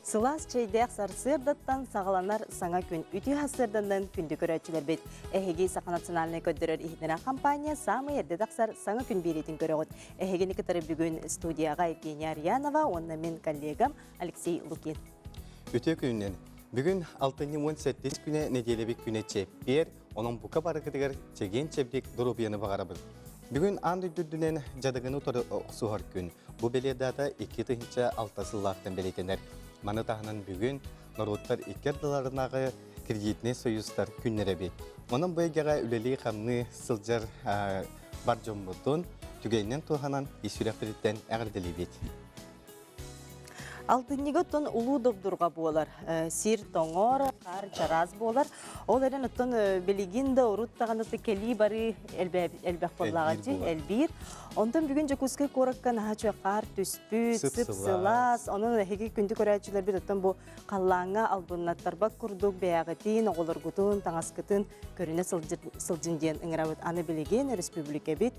Сылаас чэйдээх сарсыардаттан саҕаланар саҥа күн үтүө сарсыарданан күндү көрөөччүлэрбит. Эһиги Саха национальнай көрдөрөр иһитиннэрэр компания саамай эрдэ тахсар саҥа күн биэриитин көрөҕүт. Эһигини кытары бүгүн студияҕа Евгения Арьянова уонна мин коллегам Алексей Лукин. Үтүө күнүнэн. Бүгүн алтынньы 18 күнэ нэдиэлэбит күнэ чэппиэр, онон бука барыгытыгар чэгиэн-чэбдик доруобуйаны баҕарабын. Бүгүн аан дойду үрдүнэн дьадыгыны утары охсуһар күн. Бу бэлиэ даата 2006 сыллаахтан бэлиэтэнэр. Маны таһынан бүгүн норуоттар икки ардыларынааҕы кредитнэй союзтар күннэрэ эбит. Онон бу эйгэҕэ үлэлии-хамныы сылдьар бар дьоммутун түгэнинэн туһанан ис сүрэхпититтэн эҕэрдэлиибит. Алтынньыга оттон улуу добдурҕа буолар. Сир тоҥор, хаар чараас буолар. Ол эрэн оттон билигин да урут даҕаны кэлии барыы элбэх буоллаҕа элбиир. Онтон бүгүн Дьокуускай куоракка наһаа үчүгэй хаар түспүт, сып-сылаас. Онон эһиги күндү көрөөччүлэрбит оттон бу халлааҥҥа албыннаттарбат курдук бэйэҕитин, оҕолоргутун, таҥаскытын көрүнэ сылдьын диэн ыҥырабыт. Аны билигин республикабит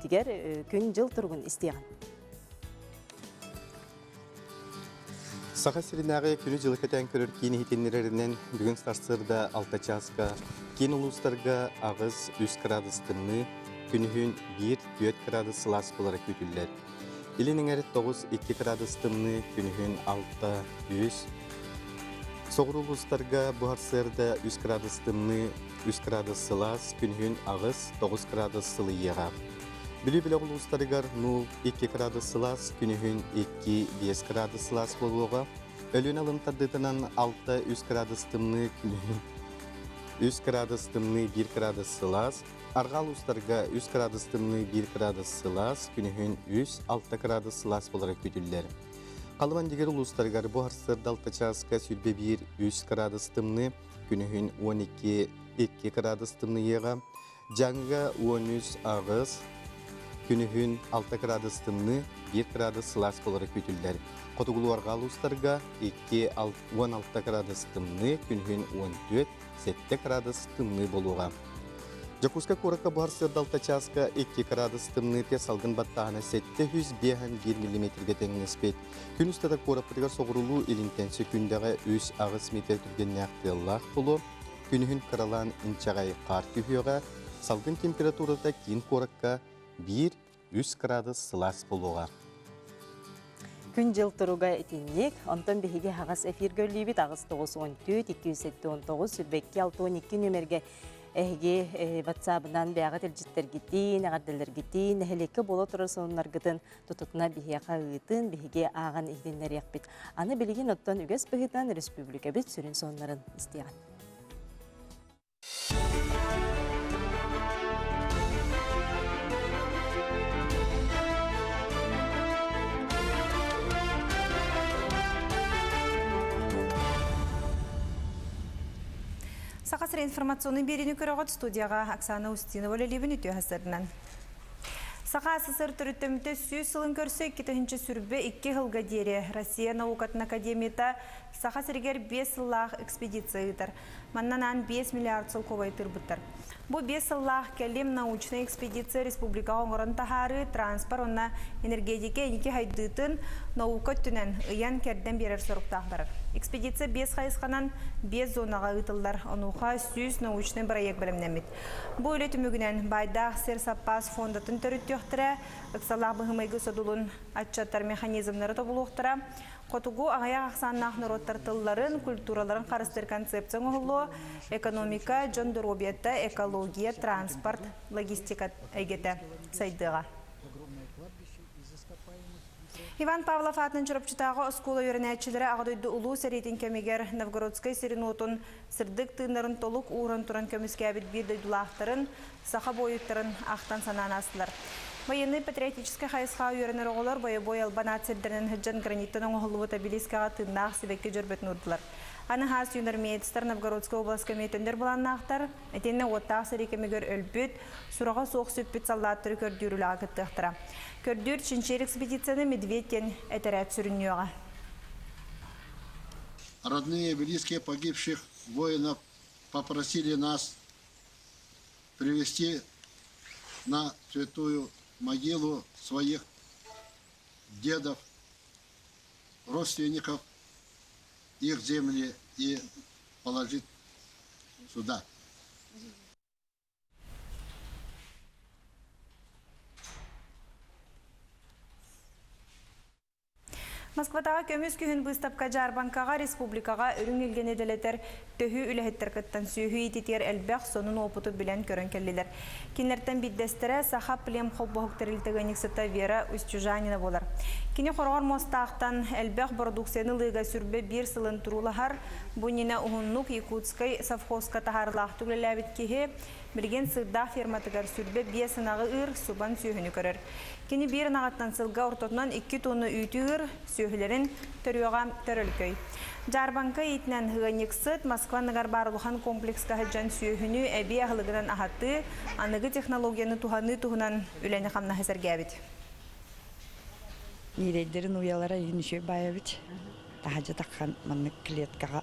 тигэр күн-дьыл туругун истиэҕин. Саха сиринээҕи күнү-дьылы кэтээн көрөр киин иһитиннэрэринэн бүгүн сарсыарда 6 чааска киин улуустарга 8-3 градус тымныы, күнүһүн 1-4 градус сылаас буолара күүтүллэр. Илин эҥэр 9-2 градус тымныы, күнүһүн 6-3. Соҕуруу улуустарга бу сарсыарда 3 градус тымныы, 3 градус сылаас, күнүһүн 8-9 градус сылыйыаҕа. Бүлүү бөлөх улуустарыгар 0-2 градус сылаас, күнүһүн 2-5 градус сылаас буолуоҕа. Өлүөнэ алын тардыытынан 6-3 градус тымныы, күнүһүн 3 градус тымныы, 1 градус сылаас. Арҕаа улуустарга 3 градус тымныы, 1 градус сылаас, күнүһүн 3-6 градус сылаас буолара күүтүллэр. Халыман дигэр улуустарыгар бу сарсыарда 6 чааска 21-3 градус тымныы, күнүһүн 12-2 градус тымныйыаҕа. Дьааҥыга 13 8, күнүһүн 6 градус тымныы, 1 градус сылаас буолара күүтүллэр. Хотугулуу-арҕаа улуустарга 2 16 градус тымныы, күнүһүн 14 7 градус тымныы буолуоҕа. Дьокуускай куоракка буһар сырдалта чааска 2 градус тымныы тыа салгын баттааһына 751 миллиметргэ тэҥнэспит. Күн устата куораппытыгар соҕурулуу илинтэн сөкүүндэҕэ 3-8 метр түргэннээх тыаллаах буолуо. Күнүһүн кыралаан инчэҕэй хаар түһүөҕэ, салгын температурата киин куоракка 1-3 градус сылаас буолуоҕа. Күн-дьыл туруга итинник. Онтон биһиги аһаҕас эфиргэ үллүүбүт 894 279 22 62 нүмергэ эһиги ватсабынан бэйэҕит илдьиттэргитин, эҕэрдэлэргитин, нэһилиэккэ буола турар сонуннаргытын тутутуна биһиэхэ ыытын, биһиги ааҕан иһитиннэриэхпит. Аны билигин оттон үгэс быһыытынан республикабыт сүрүн сонуннарын истиэҕин. Саха сирэ информационный биэриини көрөҕүт студияҕа Оксана Устинова үлэлиибин үтүө сарсыарданан. Саха СССР төрүттэммитэ 100 сылын көрсө 2022 сылга диэри Россия наукатын академията Саха сиригэр 5 сыллаах экспедиция ыытар. Манна анаан 5 миллиард солкуобай тыырбыттар. Бу 5 сыллаах кэлим научнай экспедиция республикаҕа оҥорон таһаарыы, транспорт уонна энергетика инники сайдыытын наука өттүнэн ыйан-кэрдэн биэрэр соруктаах барар. Экспедиция 5 хайысханан 5 зонаҕа ыытыллар. Онуоха 100 научнай бырайыак бэлэмнэммит. Бу үлэ түмүгүнэн баайдаах сир саппаас фондатын төрүттүөхтэрэ, ыксалаах быһымайгы содулун аччатар механизмнары тобулуохтара, хотугу аҕыйах ахсааннаах норуоттар тылларын, культураларын харыстыыр концепция оҥоһуллуо, экономика, дьон доруобуйата, экология, транспорт, логистика эйгэтэ сайдыаҕа. Иван Павлов аатынан Чурапчытааҕы оскуола үөрэнээччилэрэ Аҕа дойду Улуу сэриитин кэмигэр Новгородскай сирин-уотун сырдык тыыннарын толук ууран туран көмүскээбит биир дойдулаахтарын, саха буойуттарын ахтан-санаан аастылар. Военнай-патриотическай хайысхаҕа үөрэнэр оҕолор бойобуой албан аат сирдэринэн сылдьан граниттан оҥоһуллубут обелискаҕа тыыннаах сибэкки дьөрбөтүн уурдулар. Аны хаас юнармеецтар Новгородскай областка эмиэ төннөр былааннаахтар. Итиэннэ уоттаах сэрии кэмигэр өлбүт, сураҕа суох сүппүт саллааттары көрдүүр үлэҕэ кыттыахтара. Көрдүүр чинчийэр экспедицияны Медведь диэн этэрээт сүрүннүөҕэ. Родные и близкие погибших воинов попросили нас привести на святую могилу своих дедов, родственников. их земли и положить сюда. Москватааҕы көмүс күһүн быыстапка дьаарбаҥкаҕа республикаҕа үрүҥ илгэни дэлэтэр төһүү үлэһиттэр кыттан сүөһү иититигэр элбэх сонун уопуту билэн-көрөн кэллилэр. Кинилэртэн биирдэстэрэ Саха плем холбоһук тэрилтэ ыанньыксыта Вера Устюжанина буолар. Кини хороҕор муостаахтан элбэх бородууксуйаны ылыыга сүрбэ биир сылын туруулаһар, бу иннинэ уһуннук Якутскай совхозка таһаарыылаахтык үлэлээбит киһи Билигин Сыырдаах ферматыгар 25 ынаҕы ыыр, субан сүөһүнү көрөр. Кини биир ынаҕыттан сылга ортотунан 2 тонна үүтү ыыр, сүөһүлэрин төрүөҕэ төрөлкөй. Дьаарбаҥка иитинэн ыанньыксыт Москва анныгар баар улахан комплекска сылдьан сүөһүнү эбии аһылыгынан аһатыы, аныгы технологияны туһаныы туһунан үлэни-хамнаһы сэргээбит. Ньирэйдэрин уйалара иһин үчүгэй баайабыт. Таһадьа таххан маннык клеткаҕа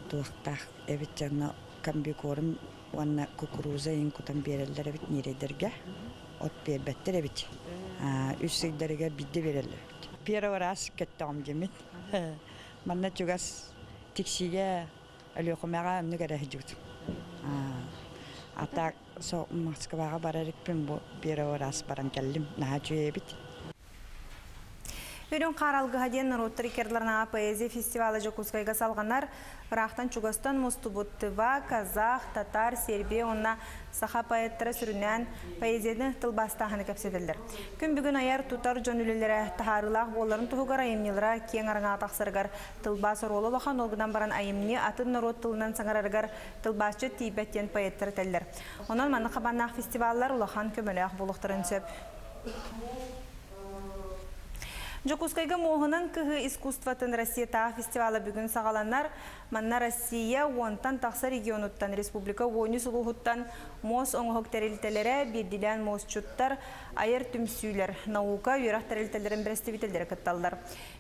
туохтаах эбит дьоно комбикорм уонна кукуруза иһин кутан биэрэллэр эбит ньирэйдэргэ от биэрбэттэр эбит үс ыйдарыгар биирдэ биэрэллэр эбит первый раз көттөҕүм диэммит манна чугас Тиксигэ Өлүөхүмэҕэ оннук эрэ сылдьыбытым а так Москваҕа барар иппин бу первый раз баран кэллим наһаа үчүгэй эбит Үрүҥ хаар алгыһа диэн норуоттар иккардыларынааҕы поэзия фестивала Дьокуускайга салҕанар. Ыраахтан чугастан мустубут Тыва, казах, татар, Сербия уонна саха поэттара сүрүннээн поэзияны тылбаастааһыны кэпсэтэллэр. Күн бүгүн айар тутар дьон үлэлэрэ таһаарыылаах буоларын туһугар айымньылара киэҥ араҥаҕа тахсарыгар тылбаас оруола улахан, ол гынан баран айымньы атын норуот тылынан саҥарарыгар тылбаасчыт тиийбэт диэн поэттар этэллэр. Онон маннык хабааннаах фестиваллар улахан көмөлөөх буолуохтарын сөп. Дьокуускайга муоһунан кыһыы искусствотын Россиятааҕы фестивала бүгүн саҕаланар. Манна Россия уонтан тахса регионуттан, республика уонүс улууһуттан муос оҥоһук тэрилтэлэрэ, биирдиилээн муосчуттар, айар түмсүүлэр, наука, үөрэх тэрилтэлэрин бэрэстэбиитэллэрэ кытталлар.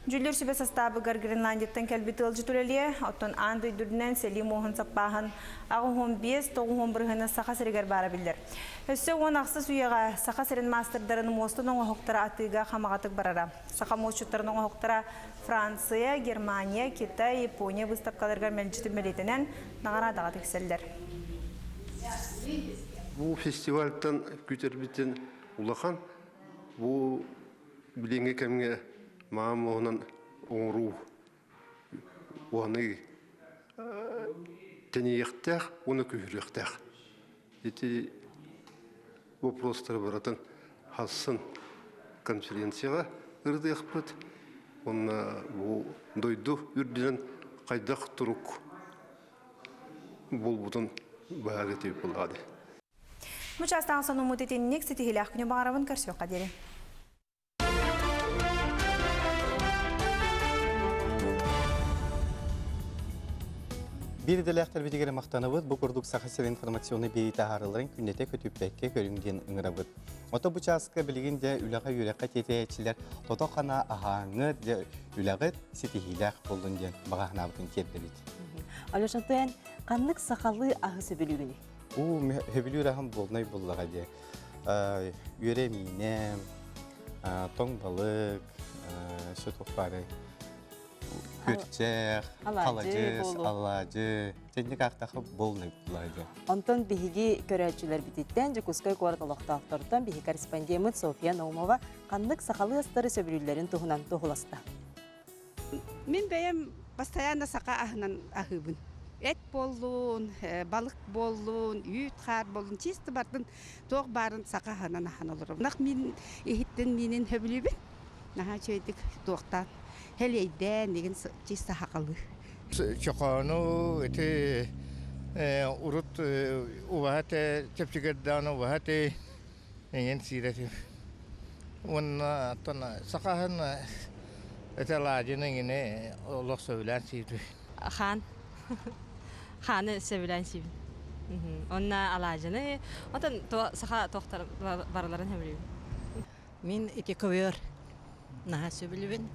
Дьүүллүүр сүбэ састаабыгар Гренландияттан кэлбит ыалдьыт үлэлиэ, оттон аан дойду үрдүнэн сэлии муоһун саппааһын 85-90 бырыһыана Саха сиригэр баара биллэр. Өссө 16 үйэҕэ Саха сирин маастардарын муостан оҥоһуктара атыыга хамаҕатык барара. Саха муосчуттарын оҥоһуктара Франция, Германия, Китай, Япония быыстапкаларыгар мэлдьитин бэлиэтэнэн наҕараадаҕа тиксэллэр. Бу фестивальтан күтэрбитин улахан бу билиҥҥи кэмҥэ маам муоһунан оҥоруу уонна тэнийиэхтээх уонна күүһүрүөхтээх. Ити вопростары барытын хассын конференцияҕа ырытыахпыт уонна бу дойду үрдүнэн хайдах турук буолбутун быһаарыы этибит буоллаҕа дии. Бу чаастаах сонуммут итинник ситиһиилээх күнү баҕарабын көрсүөххэ диэри. Биир идэлээхтэрбитигэр махтанабыт. Бу курдук Саха сирин информационнай биэрии таһаарыыларын күннэтэ көтүппэккэ көрүҥ диэн ыҥырабыт. Ото бу чааска билигин дьэ үлэҕэ үөрэххэ тиэтэйээччилэр тото-хана аһааҥҥыт, дьэ үлэҕит ситиһиилээх буоллун диэн баҕа санаабытын тиэрдэбит. Алеша, эн ханнык сахалыы аһы сөбүлүүгүнүй? Уу, сөбүлүүр аһым буолнай буллаҕа дии. Үөрэ миинэ, тоҥ балык, өссө туох баарай? Күрчэх, халадьыс, алаадьы. Сэнник аахтахха буолнай буллаҕа дии. Онтон биһиги көрөөччүлэрбититтэн Дьокуускай куорат олохтоохторуттан биһи корреспондеммыт Софья Наумова ханнык сахалыы астары сөбүлүүллэрин туһунан туоһуласта. Мин бэйэм постоянно саха аһынан аһыыбын. Эт буоллун, балык буоллун, үүт-хаар буоллун, чисто бардын туох баарын саха аһынан аһан олоробун. Ынах миин иһиттэн миинин сөбүлүүбүн. Наһаа үчүгэйдик туохтаан хэлиэйдээн игин чисто сахалыы. Чохоону ити урут убаһа этэ, чэпчэкирдээн убаһа этэ эҥин сиир этим. Уонна оттон саха аһын ити алаадьыны эҥини олох сөбүлээн сиирбит. Хаан. Хааны сөбүлээн сиибин. Онно алаадьыны, отон саха туохтар барыларын сөбүлүүбүн. Мин ити ковер наһаа сөбүлүүбүн.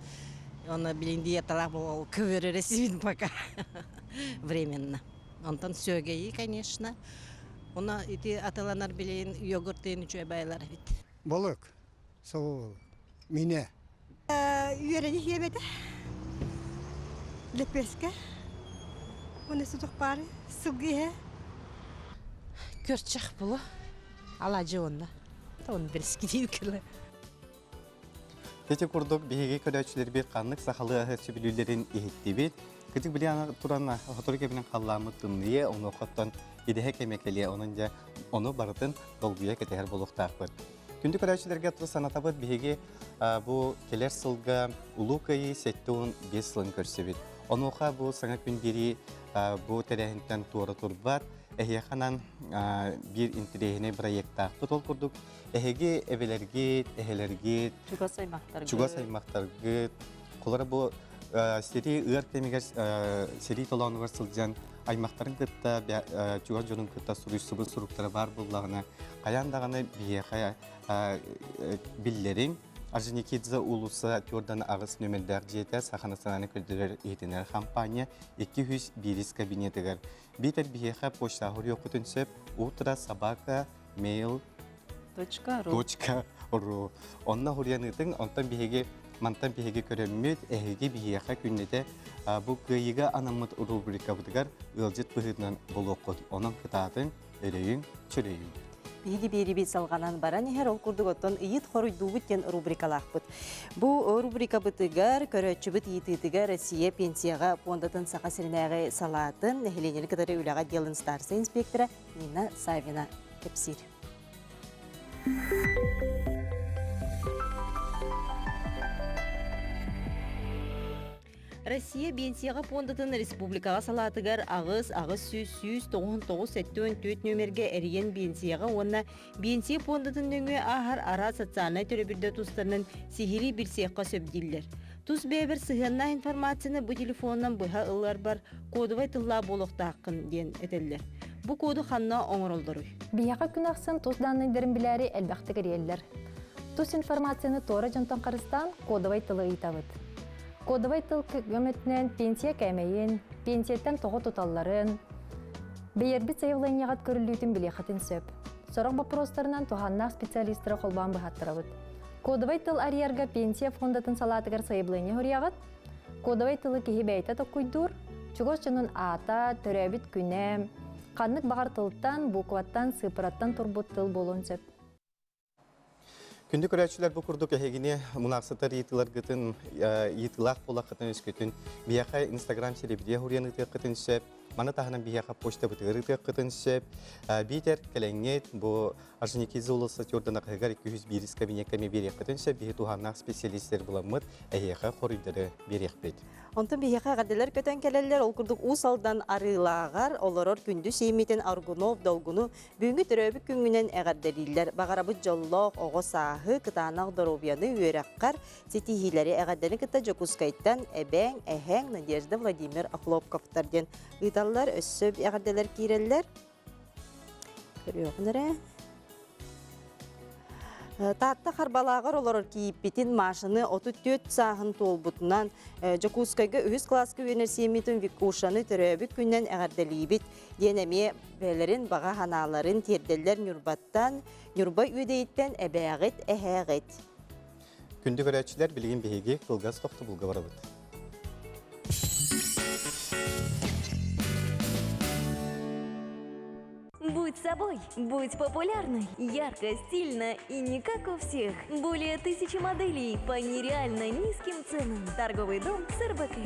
Оны билин диеталаах буол ковер эрэ сиибин пока временно. Онтон сүөгэйи, конечно. Уна ити атыланар билин йогуртын үчүгэй байлар эбит. Балык, собо балык. Мине. Үөрэни сиэбэтэ. Лэппиэскэ. Уонна сутук баары сылгы иһэ. Көрчөх булу. Алаадьы уонна. Оны бирискидии кылы. Ити курдук биһиги көрөөччүлэрбит ханнык сахалыы аһы сөбүлүүллэрин иһиттибит. Кытык билиана туран сотору кэминэн халлааммыт тымныйа, онуохаттан идэһэ кэмэ кэлиэ, онон дьэ ону барытын долгуйа кэтэһэр буолуохтаахпыт. Күндү көрөөччүлэргэ тус санатабыт биһиги бу кэлэр сылга Улуу Кыайыы 75 сылын көрсөбүт. Онуоха бу саҥа күн биэрии бу тэрээһинтэн туора турбат, эһиэхэ анаан биир интэриэһинэй бырайыактаахпыт. Ол курдук эһиги эбэлэргит, эһэлэргит, чугас аймахтаргыт, чугас аймахтаргыт, холоро бу сэрии ыар кэмигэр сэрии толоонугар сылдьан аймахтарын кытта чугас дьонун кытта суруйсубут суруктара баар буоллаҕына, хайаан даҕаны биһиэхэ биллэриҥ. Орджоникидзе уулусса түөртэн аҕыс нүөмэрдээх дьиэтэ Саха национальнай көрдөрөр иһитиннэрэр хампаанньа 201 кабинетыгар. Биитэр биһиэхэ почта суруйуоххутун сөп утро собака mail точка ру. Точка ру. Онно хуруйаныытыҥ, онтон биһиги мантан биһиги көрөммүт, эһиги биһиэхэ күннэтэ бу кыайыыга анаммыт рубрикабытыгар ыалдьыт быһыытынан буолуоххут. Онон кытаатыҥ, өрөйүҥ, чөрөйүҥ. Биһиги биэрибит салҕанан баран иһэр, ол курдук оттон ыйыт хоруйдуубут диэн рубрикалаахпыт. Бу рубрикабытыгар көрөөччүбүт ыйытыытыгар Россия пенсияҕа пуондатын Саха сиринээҕи салаатын нэһилиэнньэни кытары үлэҕэ отделын старшай инспектора Нина Савина кэпсиир. Россия Биэнсийэҕэ пуондатын республикаҕа салаатыгар аҕыс 800 199 74 нүөмэргэ эрийэн биэнсийэҕэ уонна биэнсийэ пуондатын нөҥүө ааһар араас социальнай төлөбүрдэр тустарынан сиһилии билсиэххэ сөп дииллэр. Тус бэйэбэр сыһыаннаах информацияны бу телефонунан быһа ыларбар кодовай тыллаах буолуохтааххын диэн этэллэр. Бу коду ханна оҥороллоруй? Биһиэхэ күн ахсын тус дааннайдарын билээри элбэхтик эрийэллэр. Тус информацияны туора дьонтон харыстаан кодовай тылы ыйытабыт. Кодовай тыл көмөтүнэн пенсия кээмэйин, пенсияттан тоҕо туталларын, бэйэрбит заявлениеҕыт көрүллүүтүн билиэххитин сөп. Сорох боппуруостарынан туһааннаах специалистары холбоон быһаттарабыт. Кодовай тыл арыйарга пенсия фондатын салаатыгар сайабылыанньа суруйаҕыт. Кодовай тылы киһи бэйэтэ токкуйдуур, чугас дьонун аата, төрөөбүт күнэ, ханнык баҕар тылтан, букваттан, сыыппараттан турбут тыл буолуон сөп. Күндү көрөөччүлэр бу курдук эһигини мунаахсытар ыйытыыларгытын ыйытыылаах буолаххытын өскөтүн биһиэхэ Инстаграм сирэбитигэр суруйан ыытыаххытын сөп. Маны таһынан биһиэхэ почтабытыгар ыытыаххытын сөп. Биитэр кэлэҥҥит бу Орджоникидзе уулусса Тюрданакыгар 201 кабинекка эмиэ биэриэххитин сөп. Биһи туһааннаах специалистэр буламмыт эһиэхэ хоруйдары биэриэхпит. Онтон биһиэхэ эҕэрдэлэр көтөн кэлэллэр. Ол курдук Уус Алдан Арыылааҕар олорор күндү сиэммитин Аргунов Долгуну бүгүҥҥү төрөөбүт күҥҥүнэн эҕэрдэлииллэр. Баҕарабыт дьоллоох оҕо сааһы, кытаанах доруобуйаны, үөрэххэр ситиһиилэри эҕэрдэни кытта Дьокуускайтан эбээҥ, эһээҥ Надежда Владимир Охлопковтар диэн ыыталлар. Өссө эҕэрдэлэр киирэллэр. Көрүөҕүн эрэ. Таатта Харбалааҕар олорор кийииппитин Машаны 34 сааһын туолбутунан Дьокуускайга үһүс кылааска үөрэнэр сиэммитин Викушаны төрөөбүт күнүнэн эҕэрдэлиибит диэн эмиэ бэйэлэрин баҕа санааларын тиэрдэллэр Ньурбаттан, Ньурба Үөдэйиттэн эбээҕит, эһээҕит. Күндү көрөөччүлэр, билигин биһиги кылгас тохтобулга барабыт. Будь собой, будь популярной, ярко, стильно и не как у всех. Более тысячи моделей по нереально низким ценам. Торговый дом СРБК.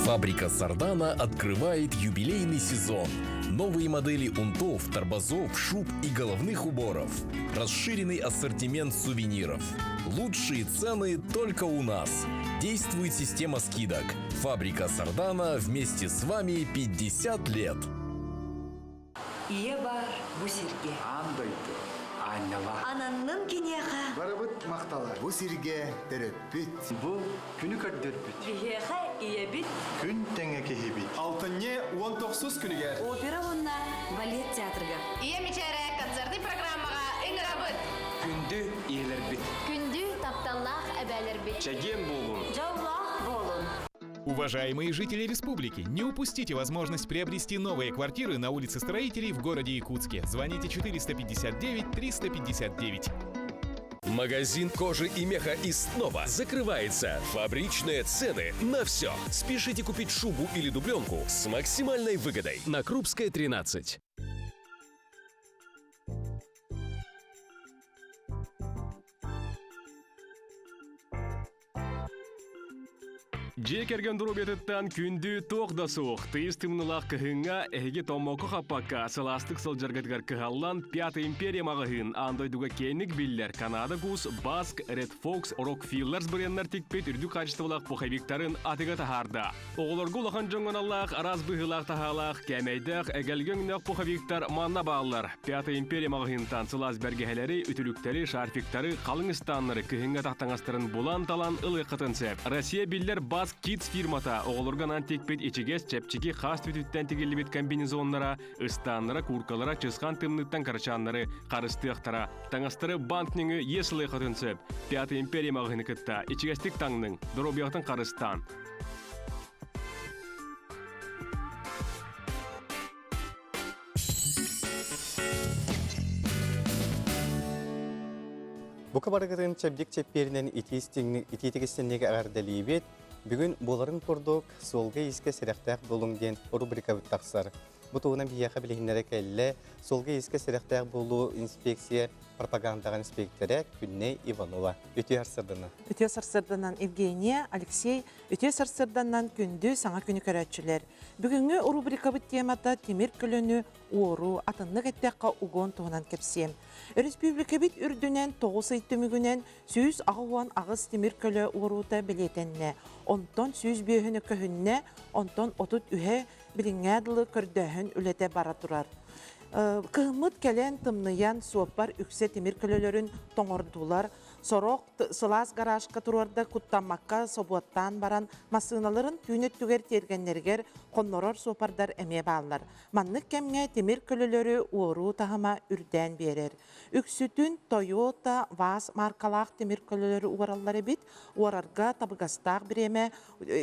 Фабрика Сардана открывает юбилейный сезон. Новые модели унтов, торбозов, шуб и головных уборов. Расширенный ассортимент сувениров. Лучшие цены только у нас. Действует система скидок. Фабрика Сардана вместе с вами 50 лет. Ийэ баар бу сиргэ. Аан дойду аанньала. Ананнын киниэхэ. Барыбыт махтала. Бу сиргэ төрөппүт. Бу күнү көрдөрбүт. Биһиэхэ ийэбит. Күн тэҥэ киһибит. Алтынньы 19 күнүгэр. Опера уонна балет театрыгар. Ийэ мичээрэ концертный программаҕа ыҥырабыт. Күндү ийэлэрбит. Күндү тапталлаах эбээлэрбит. Чэгиэн буолун. Дьоллоох буолун. Уважаемые жители республики, не упустите возможность приобрести новые квартиры на улице Строителей в городе Якутске. Звоните 459 359. Магазин кожи и меха и снова закрывается. Фабричные цены на все. Спешите купить шубу или дубленку с максимальной выгодой на Крупская 13. Дьиэ кэргэн доруобуйатыттан күндү туох да суох. Тыйыс тымныылаах кыһыҥҥа эһиги томмокко хаппакка сылаастык сылдьаргытыгар кыһаллан Пятая империя маҕаһыын аан дойдуга киэҥник биллэр Канада Гус, Баск, Red Fox, Rockfillers бренднэр тикпит үрдүк хаачыстыбалаах пуховиктарын атыга таһаарда. Оҕолорго улахан дьоҥҥо аналлаах араас быһыылаах-таһаалаах, кээмэйдээх, эгэлгэ өҥнөөх пуховиктар манна бааллар. Пятая империя маҕаһыынтан сылаас бэргэһэлэри, үтүлүктэри, шарфиктары, халыҥ ыстааннары кыһыҥҥы атах таҥастарын булан-талан ылыаххытын сөп. Россия биллэр Бас Kids фирмата оҕолорго анаан тикпит ичигэс, чэпчэки хаас түтүттэн тигиллибит комбинезоннара, ыстааннара, кууркалара чысхаан тымныыттан кырачааннары харыстыахтара. Таҥастары банк нөҥүө иэс ылыаххытын сөп. Пятая империя маҕаһыыны кытта ичигэстик таҥныҥ, доруобуйаҕытын харыстаан. Бука барыгытын чэбдик чэппиэринэн итиитик истинник эҕэрдэлиибит. Бүгүн буоларын курдук суолга-иискэ сэрэхтээх буолуҥ диэн рубрикабыт тахсар. Бу туһунан биһиэхэ билиһиннэрэ кэллэ суолга-иискэ сэрэхтээх буолуу инспекция пропагандаҕа инспектора Күннэй Иванова. Үтүө сарсыарданан. Үтүө сарсыарданан Евгения, Алексей, үтүө сарсыарданан күндү саҥа күнү көрөөччүлэр. Бүгүҥҥү рубрикабыт темата тимир көлөнү уоруу, атыннык эттэххэ угон туһунан кэпсиэм. Өрөспүүбүлүкэбит үрдүнэн 9 ый түмүгүнэн 188 тимир көлө уоруута бэлиэтэннэ. Онтон 105 көһүннэ, онтон 33 билиҥҥээ дылы көрдөөһүн үлэтэ бара турар. Кыһыммыт кэлэн тымныйан суоппар үксэ тимир көлөлөрүн тоҥордулар. Сорох сылаас гаражка туруорда куттаммакка собуоттаан баран массыыналарын түүн өттүгэр тиэргэннэригэр хоннорор суопардар эмиэ бааллар. Маннык кэмҥэ тимир көлөлөрү уоруу таһыма үрдээн биэрэр. Үксүтүн Toyota, ВАЗ маркалаах тимир көлөлөрү уораллар эбит. Уорарга табыгастаах бириэмэ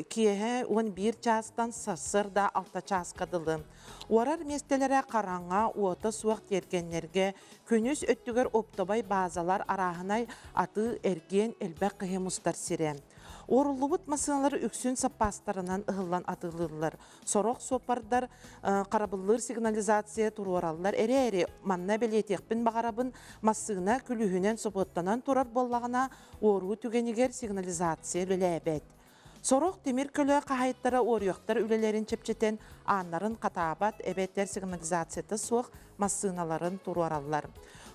киэһэ 11 чаастан сарсыарда 6 чааска дылы. Уорар миэстэлэрэ хараҥа, уота суох тиэргэннэргэ, күнүс өттүгэр оптовай баазалар арааһынай атыы-эргиэн элбэх киһи мустар сирэ. Уоруллубут массыыналар үксүн саппаастарынан ыһыллан атыылыыллар. Сорох суоппардар харабыллыыр сигнализация туруораллар эрээри, манна бэлиэтиэхпин баҕарабын, массыына күлүүһүнэн собуоттанан турар буоллаҕына, уоруу түгэнигэр сигнализация үлэлээбэт. Сорох тимир көлө хаһаайыттара уоруйахтар үлэлэрин чэпчэтэн, ааннарын хатаабат эбэтэр сигнализацията суох массыыналарын туруораллар.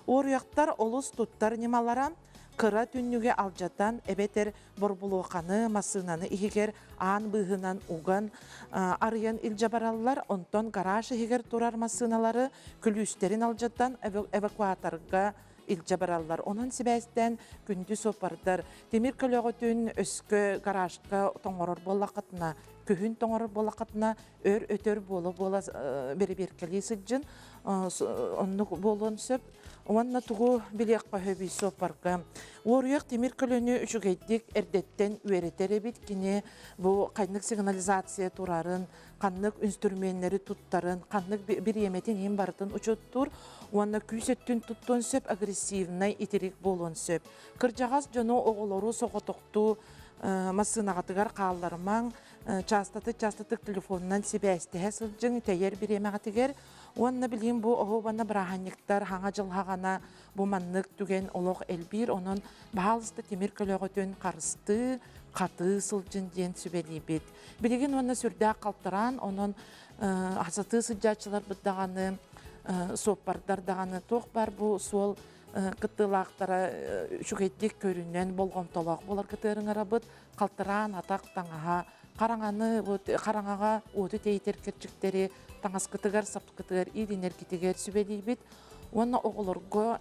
Уоруйахтар олус туттар ньымалара кыра түннүгү алдьатан эбэтэр борбулуоханы массыынаны иһигэр аан быыһынан уган арыйан илдьэ бараллар, онтон гараж иһигэр турар массыыналары күлүүстэрин алдьатан эвакуаторга илдьэ бараллар. Онон сибээстээн күндү суоппардар тимир көлөҕүтүн өскө гаражка тоҥорор буоллаххытына, күһүн тоҥорор буоллаххытына өр өтөр буола-буола бэрэбиэркэлии сылдьын оннук буолуон сөп. Уонна тугу билиэххэ сөбүй суоппарга? Уоруйах тимир көлөнү үчүгэйдик эрдэттэн үөрэтэр эбит. Кини бу ханнык сигнализация турарын, ханнык инструменнэри туттарын, ханнык бириэмэтин иһин барытын учуоттуур уонна күүс өттүн туттуон сөп, агрессивнай итирик буолуон сөп. Кырдьаҕас дьону, оҕолору соҕотохтуу массыынаҕытыгар хаалларымаҥ, чаастатык-чаастатык телефонунан сибээстэһэ сылдьыҥ, тэйэр бириэмэҕитигэр Уонна билигин бу оһуобана бырааһынньыктар хаҥа дьылһаҕана бу маннык түгэн олох элбиир. Онон баһаалыста тимир көлөҕүтүн харыстыы, хатыы сылдьын диэн сүбэлиибит. Билигин уонна сүрдээх халтараан, онон сатыы сылдьааччыларбыт даҕаны, суоппардар даҕаны туох баар бу суол кыттыылаахтара үчүгэйдик көрүнэн болҕомтолоох буоларгытыгар ыҥырабыт. Халтараан атах таҥаһа, хараҥаны хараҥаҕа уоту тэйитэр кэрчиктэри таҥаскытыгар, сапкытыгар, иилинэргитигэр сүбэлиибит. Уонна оҕолорго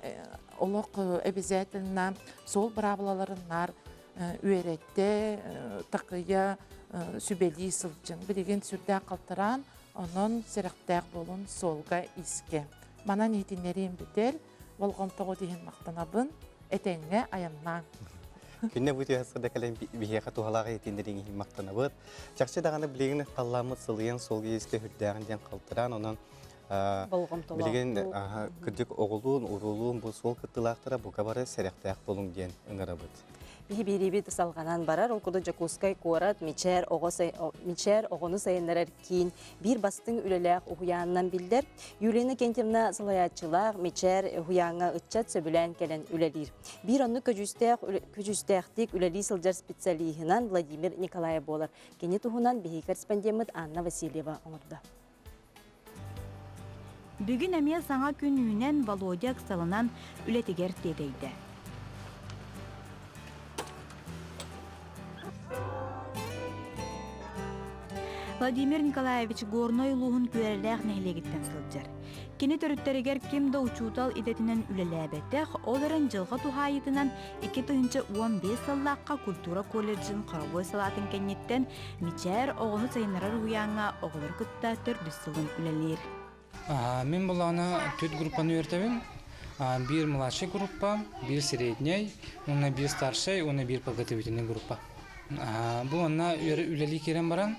олох обязательно суол быраабылаларын наар үөрэттэ, такыйа, сүбэлии сылдьын. Билигин сүрдээх халтараан, онон сэрэхтээх буолун суолга искэ. Манан иһитиннэриим бүтэр. Болҕомтоҕут иһин махтанабын. Этэҥҥэ айаннааҥ. Күннэ бу түһэ кэлэн биһиэхэ туһалаах иһитиннэриҥ иһин махтанабыт. Чахчы даҕаны билигин халлааммыт сылыйан суолга иискэ үрдээҕин диэн халтыраан, онон. Билигин кырдьык оҕолуун, уруулуун бу суол кыттыылаахтара бука бары сэрэхтээх буолуҥ диэн ыҥырабыт. Биһи биэриибит салҕанан барар. Ол курдук Дьокуускай куорат Мичээр оҕо Мичээр оҕону сайыннарар киин биир бастыҥ үлэлээх уһуйаанынан биллэр. Юлия Иннокентьевна салайааччылаах Мичээр уһуйааҥҥа ыччат сөбүлээн кэлэн үлэлиир. Биир оннук көдьүүстээх көдьүүстээхтик үлэлии сылдьар специалиһынан Владимир Николаев буолар. Кини туһунан биһиги корреспондеммыт Анна Васильева оҥордо. Бүгүн эмиэ саҥа күн үүнэн Володя ыксалынан үлэтигэр тиэтэйдэ. Владимир Николаевич Горнай улууһун Күөрэлээх нэһилиэгиттэн сылдьар. Кини төрүттэригэр ким да учуутал идэтинэн үлэлээбэтэх, ол эрэн дьылҕа туһаайыытынан 2015 сыллаахха культура колледжын хоровой салаатын кэнниттэн Мичээр оҕону сайыннарар уһуйааҥҥа оҕолору кытта төрдүс сылын үлэлиир. Мин булаана түөрт группаны үөртэбин. Биир младший группа, биир средняй, уонна биир старшай, уонна биир подготовительный группа. Бу онно үлэлии киирэн баран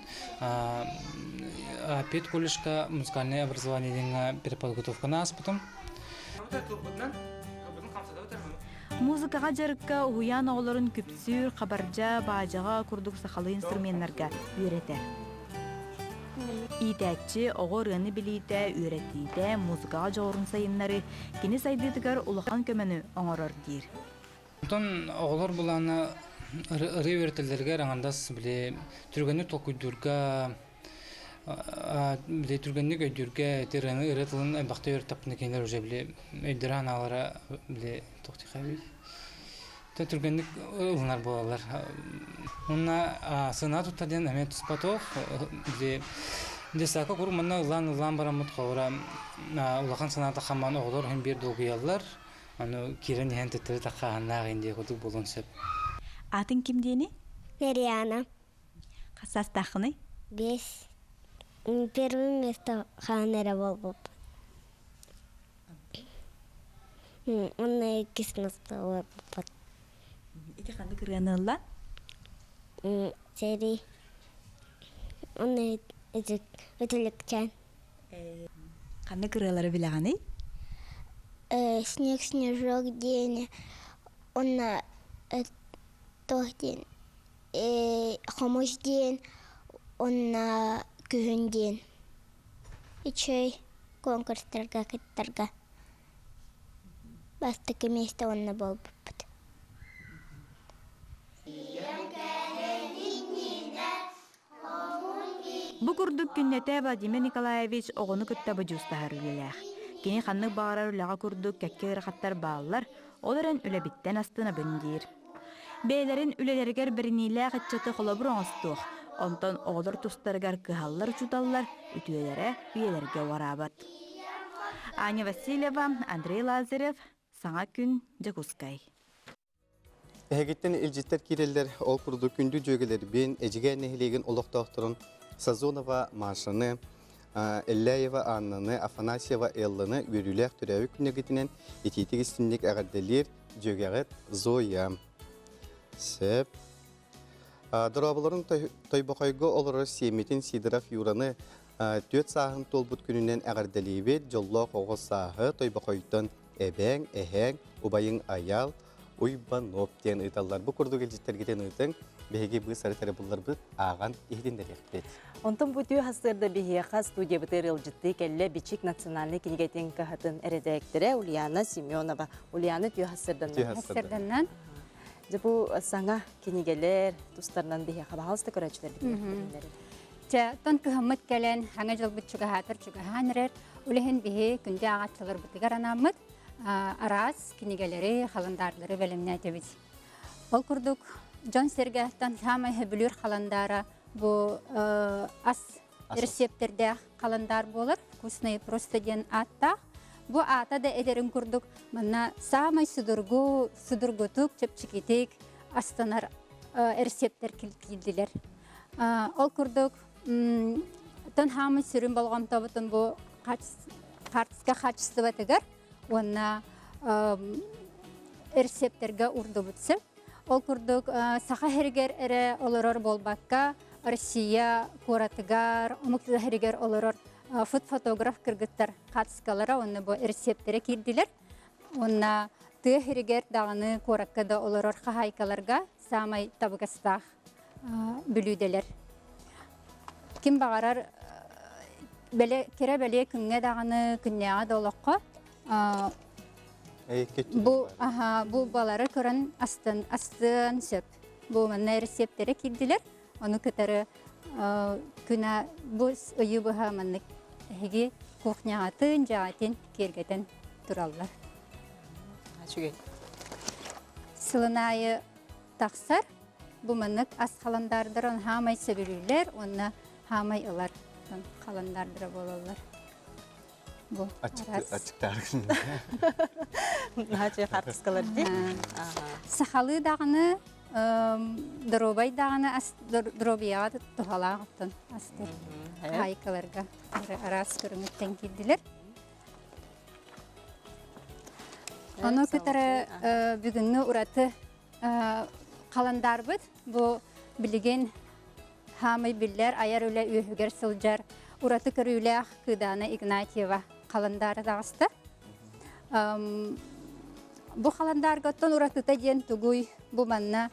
педколледжка музыкальное образование диэҥҥэ переподготовканы ааспытым. Музыкаҕа дьарыкка уһуйаан оҕолорун күпсүүр, хабардьа, баадьаҕа курдук сахалыы инструменнарга үөрэтэр. Иитээччи оҕо ырыаны билиитэ, үөрэтиитэ, музыкаҕа дьоҕурун сайыннарыы кини сайдыытыгар улахан көмөнү оҥорор диир. Онтон оҕолор былаана ырыа үөрэтэллэригэр аҥардас били түргэнник толкуйдуурга били түргэнник өйдүүргэ ити ырыаны ырыа тылын элбэхтэ үөрэттэхпинэ кинилэр уже били өйдөрө-санаалара били туох диэхэй түргэнник ылынар буолаллар. Уонна сыана тутта диэн эмиэ туспа туох били десака куруук манна ыллаан-ыллаан бараммыт холобура улахан санаата хамаан оҕолор иһин биир долгуйаллар. Аны киирэн иһэн төттөрү таххааһыннаах индия курдук буолуон сөп. Атын ким диэни? Мариана. Хас саастааххыный? Бес. Первое место хаан эрэ буолбуппут. Онно иккис место буолбуппут. Ити ханнык ырыаны ылла? Сэрии. Онно үтүлүкчээн. Ханнык ырыалары билэҕиний? Снег снежок диэни уонна туох диэн хомус диэн уонна күһүн диэн үчүгэй конкурстарга кыттарга бастакы миэстэ уонна буолбуппут. Бу курдук күннэтэ Владимир Николаевич оҕону кытта бодьуустаһар үлэлээх. Кини ханнык баҕарар үлэҕэ курдук кэккэ ыарахаттар бааллар, ол эрэн үлэбиттэн астынабын диир. Бэйэлэрин үлэлэригэр бэриниилээх ыччаты холобур оҥостуох, онтон оҕолор тустарыгар кыһаллар учууталлар үтүөлэрэ үйэлэргэ уҕараабат. Аня Васильева, Андрей Лазарев, Саҥа күн, Дьокуускай. Эһигиттэн илдьиттэр киирэллэр, ол курдук күндү дьүөгэлэрбин, Эдьигээн нэһилиэгин олохтоохторун Сазонова Машаны, Элляева Аннаны, Афанасьева Элланы үөрүүлээх төрөөбүт күннэргитинэн итиитик истинник эҕэрдэлиир дьүөгэҕит Зоя. Сөп. Дорооболорун Тойбохойго олорор сиэммитин Сидоров Юраны түөрт сааһын туолбут күнүнэн эҕэрдэлиибит, дьоллоох оҕо сааһы Тойбохойтон эбээҥ, эһээҥ, убайыҥ Айаал, Уйбаноп диэн ыыталлар. Бу курдук илдьиттэргитин ыытыҥ, биһиги быыс-арыт эрэ булларбыт ааҕан иһитиннэриэхпит. Онтон бу үтүө сарсыарда биһиэхэ студиябытыгар ыалдьыттыы кэллэ Бичик национальнай кинигэтин кыһатын эрэдээктэрэ Ульяна Семенова. Ульяна үтүө сарсыарданнан. Сарсыарданнан. Дьэ бу саҥа кинигэлэр тустарынан биһиэхэ баһаалыста көрөөччүлэрбитин Чэ, тон кыһыммыт кэлэн, хаҥа дьылбыт чугаһаатар чугаһаан эрэр. Үлэһин биһи күндү ааҕааччыларбытыгар анааммыт араас кинигэлэри, халандаарлары бэлэмнээтэбит. Ол курдук, дьон-сэргэттэн саамай сөбүлүүр халандаара бу ас рецептэрдээх халангаар буолар. Вкусный просто диэн ааттаах. Бу аата да эдэрин курдук манна саамай судургу, судургутук, чэпчэкитик астанар рецептэр киирдилэр. Ол курдук, тон хаамый сүрүн болҕомтобутун бу хаартыска хаачыстыбатыгар уонна рецептэргэ урдубут сөп. Ол курдук, саха сиригэр эрэ олорор буолбакка, Россия куоратыгар, омук сиригэр олорор фуд-фотограф кыргыттар хаатыскалара уонна бу рецептэрэ киирдилэр. Уонна тыа сиригэр даҕаны куоракка да олорор хаһаайкаларга саамай табыгастаах бүлүүдэлэр. Ким баҕарар бэлэ, кэрэ бэлиэ күҥҥэ даҕаны күннээҕи да олоххо бу аха бу балары көрөн астын астыан сөп. Бу манна рецептэрэ киирдилэр. Ону кытары күнэ бу ыйы быһа маннык эһиги кухняҕытын, дьаҕатын киэргэтэн тураллар. Үчүгэй. Сылын аайы тахсар. Бу маннык ас халандаардарын хаамай сөбүлүүллэр уонна хаамай ылар халандаардара буолаллар. Бу Аччыктааргын. Наһаа хаартыскалар дии. Сахалыы даҕаны доруобай даҕаны ас доруобуйаҕа туһалаах оттон астар хаайкаларга араас көрүҥүттэн киирдилэр. Ону кытары бүгүҥҥү ураты халандаарбыт бу билигин хаамай биллэр айар үлэ үөһүгэр сылдьар ураты көрүүлээх Кыдаана Игнатьева халандаара таҕыста. Бу халандаарга оттон уратыта диэн тугуй? Бу манна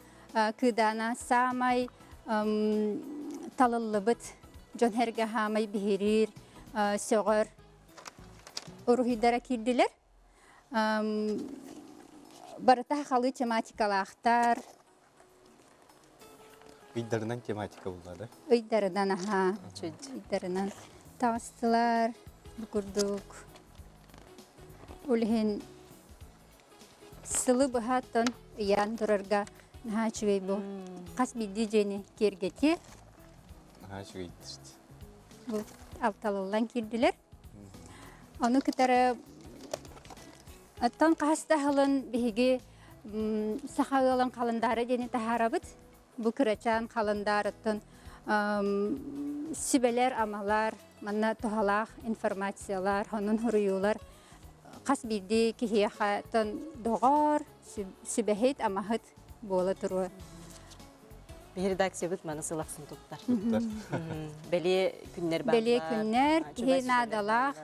Кыдаана саамай талыллыбыт дьон эргэ хаамай биһириир, сөҕөр уруһуйдара киирдилэр. Барыта халыы тематикалаахтар. Ыйдарынан тематика булла да? Ыйдарынан, аха. Ыйдарынан таҕыстылар. Бу курдук. Ол иһин сылы быһааттан ыйаан турарга наһаа үчүгэй бу. Хас биирдии дьиэни киэргэтиэ. Наһаа үчүгэй. Бу алталыллан киирдилэр. Ону кытары оттон хаһыс да сылын биһиги саха ыалын халандаара диэни таһаарабыт. Бу кырачаан халандаар оттон сүбэлэр, амалар, манна туһалаах информациялар, онон суруйуулар хас биирдии киһиэхэ доҕор, сүбэһит, амаһыт буола туруо. Биһи редакциябыт маны сыл ахсын туттар. Бэлиэ күннэр бааллар. Бэлиэ күннэр, киһи наадалаах,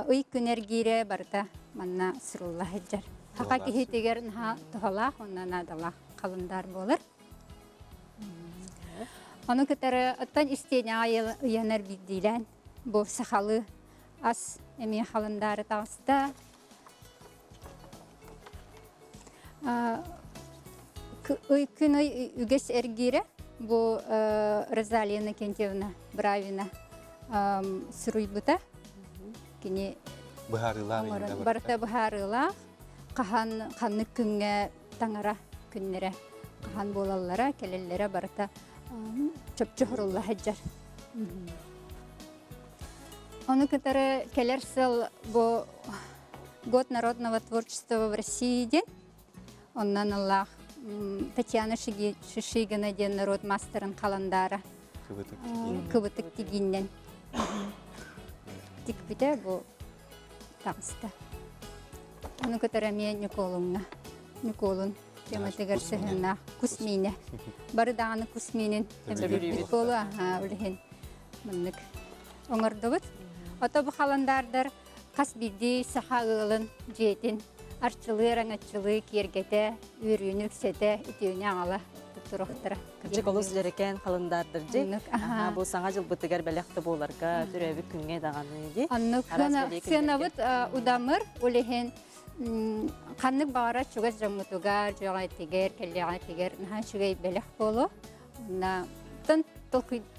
ый күн эргиирэ барыта манна сурулла сылдьар. Саха киһитигэр наһаа туһалаах уонна наадалаах халандаар буолар. Ону кытары оттон истиэнэҕэ ыйанар биирдиилээн бу сахалыы ас эмиэ халандаары таҕыста. Ый күн ый үгэс эргиирэ бу Розалия Иннокентьевна Бравина суруйбута. Кини быһаарыылаах барыта быһаарыылаах хаһан ханнык күҥҥэ таҥара күннэрэ хаһан буолаллара кэлэллэрэ барыта чопчу хорулла сылдьар. Ону кытары кэлэр сыл бу Год народного творчества в России диэн оннан ыллаах Татьяна Шишигина диэн норуот маастарын халандаара кыбытык тигииннэн тикпитэ бу таҕыста. Ону кытары эмиэ Ньукуолуҥҥа Ньукуолун тематыгар сыһыаннаах кус миинэ. Бары даҕаны кус миинин төбөлүүрбүт буолуо үлэһин маннык оҥордубут. Ото бу халандаардар хас биирдии саха ыалын дьиэтин арчылыы, араҥаччылыы киэргэтэ, үөрүүнү үксэтэ, үтүөнү аҕала туруохтара. Кырдьык олус дьэрэкээн халандаардар дьи. Бу саҥа дьылбытыгар бэлэх да буоларга, төрөөбүт күҥҥэ даҕаны ди. Оннук сыанабыт удамыр, ол иһин ханнык баҕара чугас дьоммутугар, дьоҕойтигэр, кэллэҕэтигэр наһаа үчүгэй бэлэх буолуо. Тон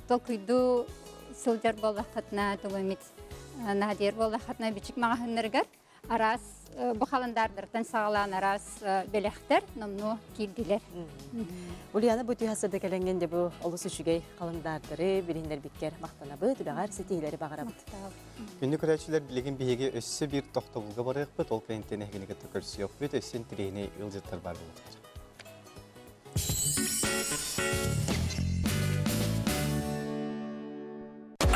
толкуйдуу сылдьар буоллаххытына, тугу эмит наадыйар буоллаххытына бичик маҕаһыыннарыгар араас бу халандаардартан саҕалаан араас бэлэхтэр номнуо киирдилэр. Ульяна бу түһэ сырда кэлэҥҥин дьэ бу олус үчүгэй халандаардары билиһиннэрбиккэр махтанабыт, үлэҕэр ситиһиилэри баҕарабыт. Күндү көрөөччүлэр, билигин биһиги өссө биир тохтобулга барыахпыт, ол кэнниттэн эһигини кытта көрсүөхпүт, өссө интэриэһинэй ыалдьыттар баар буолуохтара.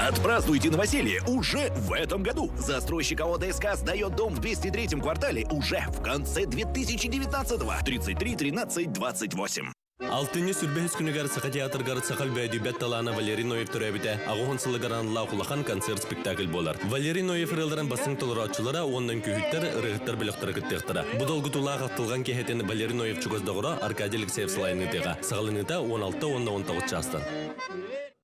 Отпразднуйте новоселье уже в этом году. Застройщик АО ДСК сдает дом в 203-м квартале уже в конце 2019-го. 33 13 28. Алтынньы сүрбэһис күнүгэр Саха театрыгар саха өлбөөдүйбэт талаана Валерий Ноев төрөөбүтэ аҕыһын сылыгар аналлаах улахан концерт-спектакль буолар. Валерий Ноев ырыаларын бастыҥ толорооччулара уонна үҥкүүһүттэр, ырыаһыттар бөлөхтөрө кыттыахтара. Бу долгутуулаах ахтылҕан киэһэтин Валерий Ноев чугас доҕоро Аркадий Алексеев салайыныытыаҕа. Саҕаланыыта 16 уонна 19 чаастан.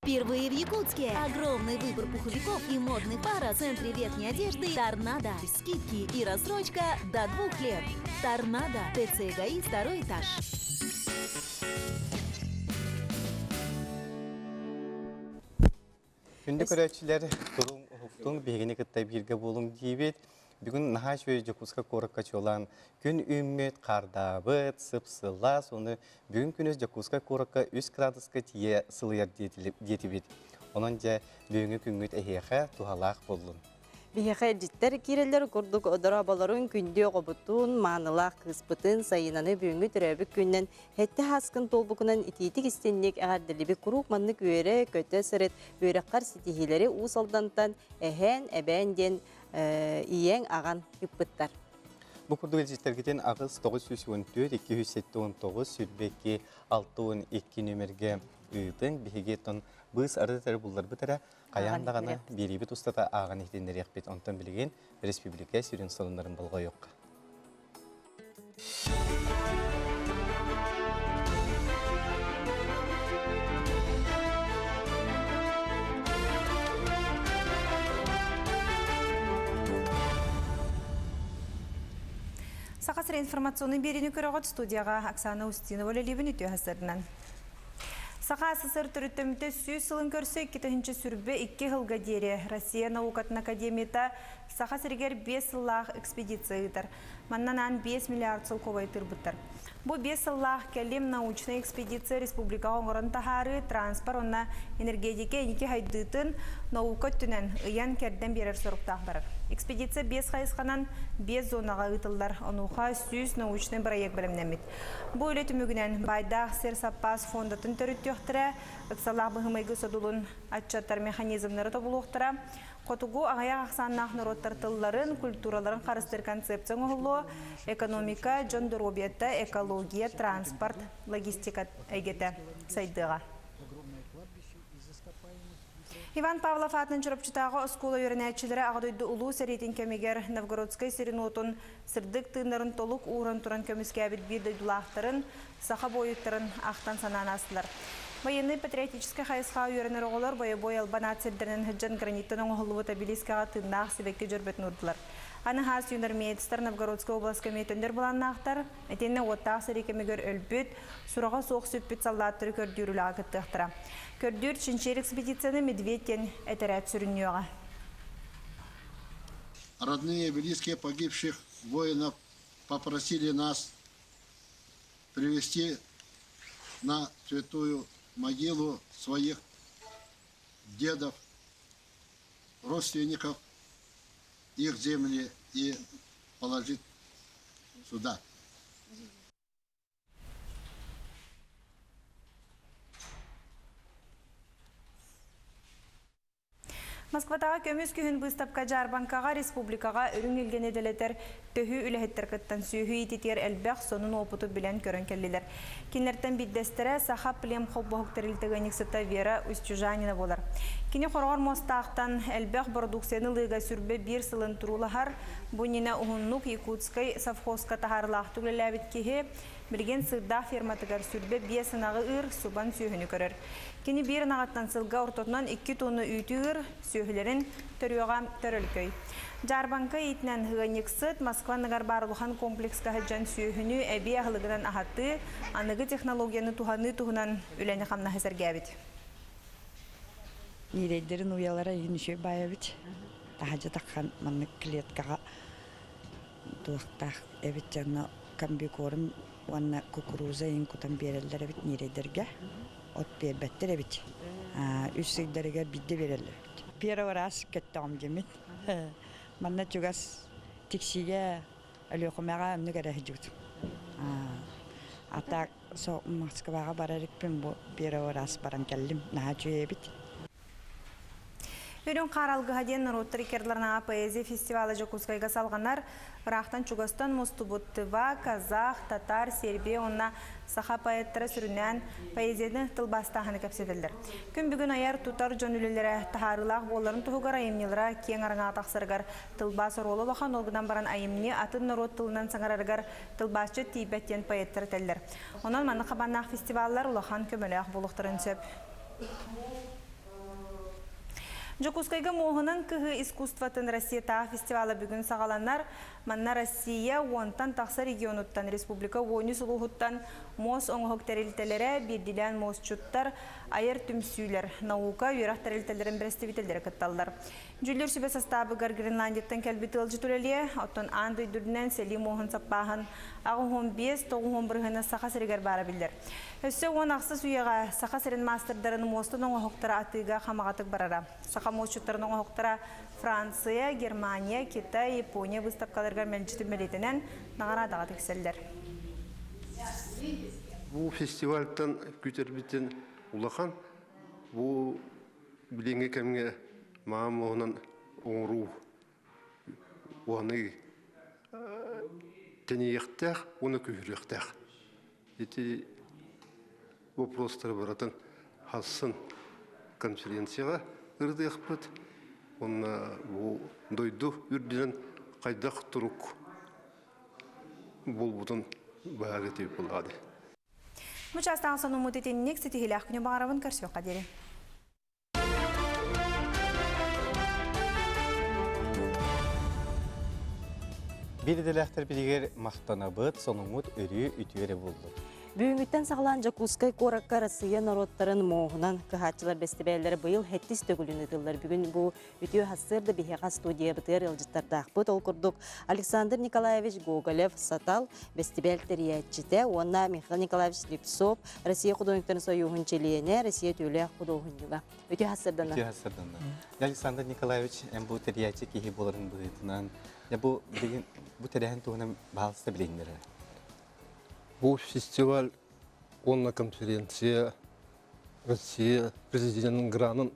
Впервые в Якутске огромный выбор пуховиков и модных пар в центре верхней одежды «Торнадо». Скидки и рассрочка до двух лет. «Торнадо». ТЦ ГАИ, второй этаж. Күндү көрөөччүлэр, туруҥ уһуктуҥ, биһигини кытта бииргэ буолуҥ диибит. Бүгүн наһаа үчүгэй Дьокуускай куоракка чуолаан күн үүммүт, хаардаабыт, сып-сылаас, уонна бүгүн күнүс Дьокуускай куоракка 3 градуска тиийэ сылыйар диэтибит. Онон дьэ, бүгүҥҥү күҥҥүт эһиэхэ туһалаах буоллун. Биһиэхэ илдьиттэр киирэллэр курдук дорооболорун күндү оҕобутун, маанылаах кыыспытын, Сайынаны бүгүҥҥү төрөөбүт күнүнэн Һэттэ һааскын туолбукунан итиитик истинник эҕэрдэлибит куруук маннык үөрэ, көтө сырыт, үөрэххэр ситиһиилэри Уус Алдантан эһээн, эбээн диэн ийэҥ, аҕан ыппыттар. Бу курдук илдьиттэргитин 8 914 279 22 62 нүөмэргэ ыытыҥ. Биһиги оттон быыс арыт эрэ булларбыт эрэ хайаан даҕаны биэриибит устата ааҕан иһитиннэриэхпит. Онтон билигин республика сүрүн сонуннарын болҕойуохха. Саха сирэ информационный биэриини көрөҕүт студияҕа Оксана Устинова үлэлиибин үтүө сарсыарданан. Саха СССР төрүттэммитэ сүүс сылын көрсө 2022 сылга диэри Россия наукатын академията Саха сиригэр 5 сыллаах экспедиция ыытар. Манна анаан 5 миллиард солкуобай тыырбыттар. Бу 5 сыллаах кэлим научнай экспедиция республикаҕа оҥорон таһаарыы, транспорт уонна энергетика инники сайдыытын наука өттүнэн ыйан-кэрдэн биэрэр соруктаах барар. Экспедиция 5 хайысханан 5 зонаҕа ыытыллар. Онуоха 100 научнай бырайыак бэлэмнэммит. Бу үлэ түмүгүнэн баайдаах сир саппаас фондатын төрүттүөхтэрэ, ыксалаах быһымайгы содулун аччатар механизмнары тобулуохтара, Хотугу аҕыйах ахсааннаах норуоттар тылларын, культураларын харыстыыр концепция оҥоһуллуо, экономика, дьон доруобуйата, экология, транспорт, логистика эйгэтэ сайдыаҕа. Иван Павлов аатынан Чурапчытааҕы оскуола үөрэнээччилэрэ Аҕа дойду Улуу сэриитин кэмигэр Новгородскай сирин-уотун сырдык тыыннарын толук ууран туран көмүскээбит биир дойдулаахтарын, саха буойуттарын ахтан-санаан аастылар. Военнай-патриотическай хайысхаҕа үөрэнэр оҕолор бойобуой албан аат сирдэринэн сылдьан граниттан оҥоһуллубут обелискаҕа тыыннаах сибэкки дьөрбөтүн уурдулар. Аны хаас юнармеецтар Новгородскай областка эмиэ төннөр былааннаахтар. Итиэннэ уоттаах сэрии кэмигэр өлбүт, сураҕа суох сүппүт саллааттары көрдүүр үлэҕэ кыттыахтара. Көрдүүр чинчийэр экспедицияны Медведь диэн этэрээт сүрүннүөҕэ. Родные и близкие погибших воинов попросили нас привести на святую могилу своих дедов, родственников, их земли и положить сюда. Москватааҕы көмүс күһүн быыстапка-дьаарбаҥкаҕа республикаҕа үрүҥ илгэни дэлэтэр төһүү үлэһиттэр кыттан сүөһү иититигэр элбэх сонун уопуту билэн-көрөн кэллилэр. Кинилэртэн биирдэстэрэ Саха племхолбоһук тэрилтэ ыанньыксыта Вера Устюжанина буолар. Кини хороҕор муостаахтан элбэх бородууксуйаны ылыыга сүрбэ биир сылын туруулаһар, бу иннинэ уһуннук Якутскай совхозка таһаарыылаахтык үлэлээбит киһи Билигин Сыырдаах ферматыгар 25 ынаҕы ыыр, субан сүөһүнү көрөр. Кини биир ынаҕыттан сылга ортотунан 2 тонна үүтү ыыр, сүөһүлэрин төрүөҕэ төрөлкөй. Дьаарбаҥка иитинэн ыанньыксыт Москва анныгар баар улахан комплекска сылдьан сүөһүнү эбии аһылыгынан аһатыы, аныгы технологияны туһаныы туһунан үлэни-хамнаһы сэргээбит. Ньирэйдэрин уйалара иһин үчүгэй баайабыт. Таһадьа таххан маннык клеткаҕа туохтаах эбит дьоно комбикорм уонна кукуруза иһин кутан биэрэллэр эбит ньирэйдэргэ от биэрбэттэр эбит үс ыйдарыгар биирдэ биэрэллэр эбит первый раз кэттөҕүм дьиммит манна чугас Тиксигэ Өлүөхүмэҕэ оннук эрэ сылдьыбытым а так Москваҕа барар иппин бу первый раз баран кэллим наһаа үчүгэй эбит. Үрүҥ хаар алгыһа диэн норуоттар иккардыларынааҕы поэзия фестивала Дьокуускайга салҕанар. Ыраахтан чугастан мустубут Тыва, казах, татар, Сербия уонна саха поэттара сүрүннээн поэзияны тылбаастааһыны кэпсэтэллэр. Күн бүгүн айар-тутар дьон үлэлэрэ таһаарыылаах буоларын туһугар айымньылара киэҥ араҥаҕа тахсарыгар тылбаас оруола улахан, ол гынан баран айымньы атын норуот тылынан саҥарарыгар тылбаасчыт тиийбэт диэн поэттар этэллэр. Онон маннык хабааннаах фестиваллар улахан көмөлөөх буолуохтарын сөп. Дьокуускайга муоһунан кыһыы искусствотын Россиятааҕы фестивала бүгүн саҕаланар. Манна Россия уонтан тахса регионуттан, республика уонүс улууһуттан муос оҥоһук тэрилтэлэрэ, биирдиилээн муосчуттар, айар түмсүүлэр, наука, үөрэх тэрилтэлэрин бэрэстэбиитэллэрэ кытталлар. Дьүүллүүр сүбэ састаабыгар Гренландияттан кэлбит ыалдьыт үлэлиэ, оттон аан дойду үрдүнэн сэлии муоһун саппааһын 85-90 бырыһыана Саха сиригэр баара биллэр. Өссө 18 үйэҕэ Саха сирин маастардарын муостан оҥоһуктара атыыга хамаҕатык барара. Саха муосчуттарын оҥоһуктара Франция, Германия, Китай, Япония быыстапкаларыгар мэлдьитин бэлиэтэнэн наҕараадаҕа тиксэллэр. Бу фестивальтан күтэрбитин улахан. Бу билиҥҥи кэмҥэ маам муоһунан оҥоруу уһаныы тэнийиэхтээх уонна күүһүрүөхтээх. Ити вопростары барытын хассын конференцияҕа ырытыахпыт уонна бу дойду үрдүнэн хайдах турук буолбутун быһаарыы буоллаҕа дии. Бу чаастаах сонуммут итинник ситиһиилээх күнү баҕарабын көрсүөххэ диэри. Биир идэлээхтэрбитигэр махтанабыт, сонуммут өрүү үтүө эрэ буоллун. Бүгүҥҥүттэн саҕалаан Дьокуускай куоракка Россия норуоттарын муоһунан кыһааччылар бэстибээллэрэ быйыл сэттис төгүлүн ыытыллар. Бүгүн бу үтүө сарсыарда биһиэхэ студиябытыгар ыалдьыттардаахпыт. Ол курдук Александр Николаевич Гоголев Сатал бэстибээл тэрийээччитэ уонна Михаил Николаевич Слепцов Россия художниктарын сойууһун чилиэнэ, Россия үтүөлээх худуоһунньуга. Үтүө сарсыарданна. Үтүө сарсыарданна. Александр Николаевич, эн бу тэрийээччи киһи буоларын быһыытынан, бу билигин бу тэрээһин туһунан баһаалыста билиһиннэрэ. Бу фестиваль уонна конференция Россия президенин гранын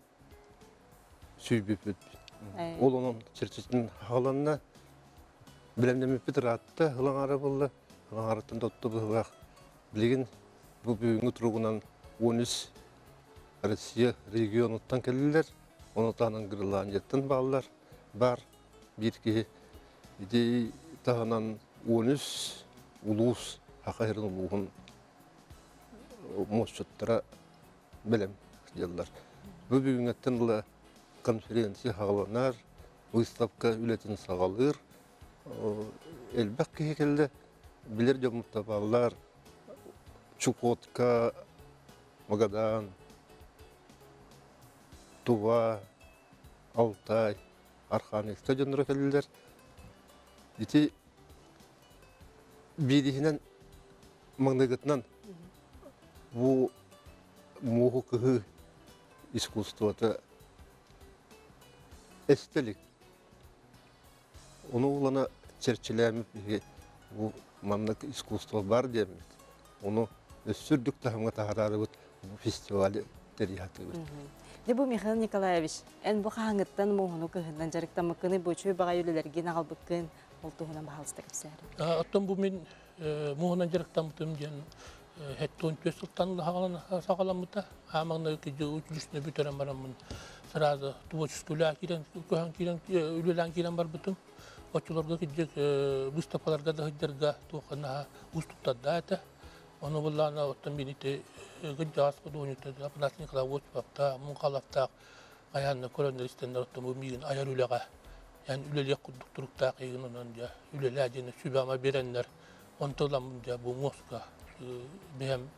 сүүйбүппүт. Ол онон чэрчитин хааланна. Билэмнэммиппит ыраатта, ылаҥара буолла. Ылаҥараттан тотто быһылаах. Билигин бу бүгүҥҥү туругунан 13 Россия регионуттан кэллилэр, ону таһынан Гренландияттан бааллар, бар биир киһи. Ити таһынан 13 улуус, Саха сирин улууһун муосчуттара бэлэм дьыллар. Бу бүгүҥҥэттэн ыла конференция саҕаланар, выставка үлэтин саҕалыыр. Элбэх киһи кэллэ, билэр дьоммут да бааллар. Чукотка, Магадан, Тува, Алтай, Архангельскай дьонноро кэллилэр. Ити биириһинэн маҥнайгытынан бу муоһу кыһыы искусствота эстэ илик. Ону улана чэрчилээммит биһиги бу маннык искусство бар диэммит. Ону өссө үрдүк таһымҥа таһаарарыбыт бу фестивали тэрийэ Дьэ бу Михаил Николаевич, эн бу хаһааҥҥыттан муоһуну кыһыннан дьарыктаммыккыный, бу үчүгэй баҕайы үлэлэргин аҕалбыккын, ол туһунан баһаалыста кэпсээри. Оттон бу мин муоһунан дьарыктаммытым диэн 74 сылтан саҕаламмыта. Аамаҥна училищены бүтэрэн бараммын сразу творческий үлэҕэ киирэн көһөн киирэн үлэлээн киирэн барбытым. Оччолорго кырдьык выставкаларга да сылдьарга туохха наһаа уустуктардаах этэ. Ону буллаана оттон мин ити кырдьаҕас худуоһунньуктар Афанасий Николаевич Осиповтаах, Муҥхаловтаах хайаанна көрөннөр истэннэр оттон бу миигин айар үлэҕэ эн үлэлиэх курдук туруктаах игин онон дьэ үлэлээ диэн сүбэ-ама биэрэннэр онтон ыламмын дьэ бу муоска бэйэм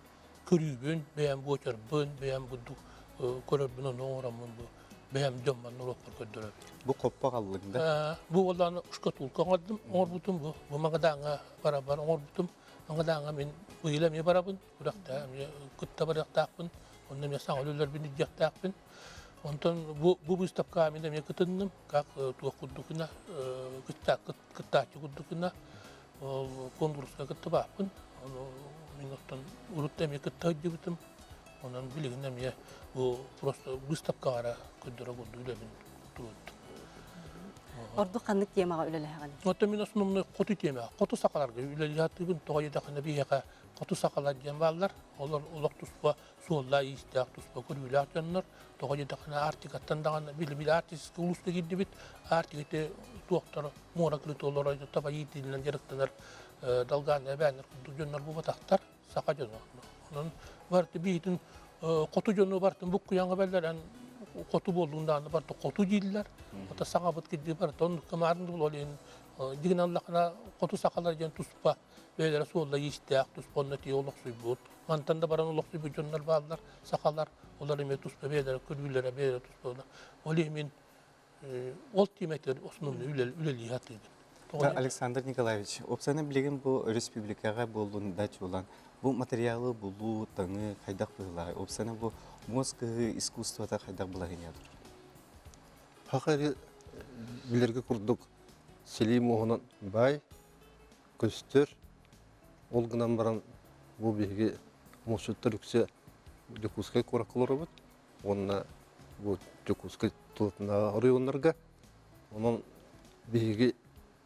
көрүүбүн, бэйэм буочарбын, бэйэм бурдук көрөрбүн ону оҥороммун бу бэйэм дьоммор норуоппар көрдөрөбүн. Бу хоппо халлыҥ да? Бу уоллааны шкатулка оҥордум, оҥорбутум бу. Бу Магадаҥҥа барабар оҥорбутум. Магадаҥҥа мин быйыл эмиэ барабын, күрэхтэ эмиэ кытта барыахтаахпын, онно эмиэ саҥа үлэлэрбин илдьиэхтээхпин. Онтон бу бу выставкаҕа мин эмиэ кытынным, как туох курдукуна, кыттааччы курдукуна, ол конкурска кыттыбаппын. Ону мин оттон урут да эмиэ кытта сылдьыбытым. Онон билигин эмиэ бу просто выставкаҕа эрэ көрдөрө курдук үлэбин. турудум. Ордук ханнык темаҕа үлэлэһэҕиний? Оттон мин основной хоту тиэмэ, хоту сахаларга үлэлии сатыыбын. Тоҕо диэтэххинэ биһиэхэ хоту сахалар диэн бааллар. Олор олох туспа суоллаах-иистээх, туспа көрүүлээх дьоннор. Тоҕо диэтэххинэ Арктикаттан даҕаны били Арктическай улууска киирдибит. Арктика ити туохтар муора кырыыта олорор таба иитиилинэн дьарыктанар долгаан эбээннэр курдук дьоннор буолбатахтар. Саха дьоно. Онон барыта биһитин хоту дьону бартын буккуйаҥа бэллэр эн хоту буоллун даҕаны барыта хоту дииллэр. Ото саҥабыт кирдии барыта оннук кымаарын буолуо иһин дигин аллахына хоту сахалар диэн туспа бэйэлэрэ суолла иистээх туспа онно тиийэ олохсуйбут. Мантан да баран олохсуйбут дьоннор бааллар сахалар олор эмиэ туспа бэйэлэрэ көрүүлэрэ бэйэлэрэ туспа. Ол иһин мин ол тиэмэтигэр основной үлэлии сатыыбын. Александр Николаевич, опсаны билигин бу республикаҕа буоллун да чулан бу материалы булуу, таҥыы хайдах быһыылааҕый? Опсаны бу муос кыһыы искусствота хайдах былаһыйыа турар? Хаха билэргэ курдук силии муоһунан баай, көстөр. Ол гынан баран бу биһиги муосчуттар үксэ Дьокуускай куоракка олоробут уонна бу Дьокуускай тулатынааҕы оройуоннарга. Онон биһиги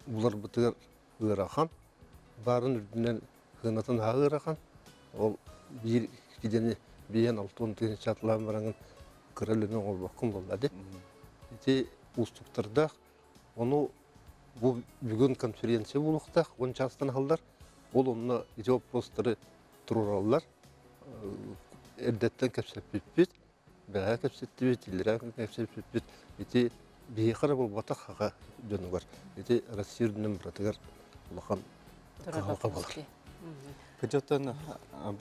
буларбытыгар ыарахан, баарын үрдүнэн сыанатын аһа ыарахан. Ол биир кидэни биэһэн алтыан тыһыынча атылаан бараҥын кыра үлэни оҥорбоккун буолла дии. Ити уустуктардаах. Ону бу бүгүн конференция буолуохтаах, 10 чаастан аһыллар. Ол онно ити вопростары туруораллар. Эрдэттэн кэпсэппиппит, бэҕэһээ кэпсэттибит, иллэрээ күн кэпсэппиппит. Ити биһиэхэ эрэ буолбатах хаха дьонугар. Ити Россия үрдүнэн барытыгар улахан кыһалҕа буолар. Кыдьоттон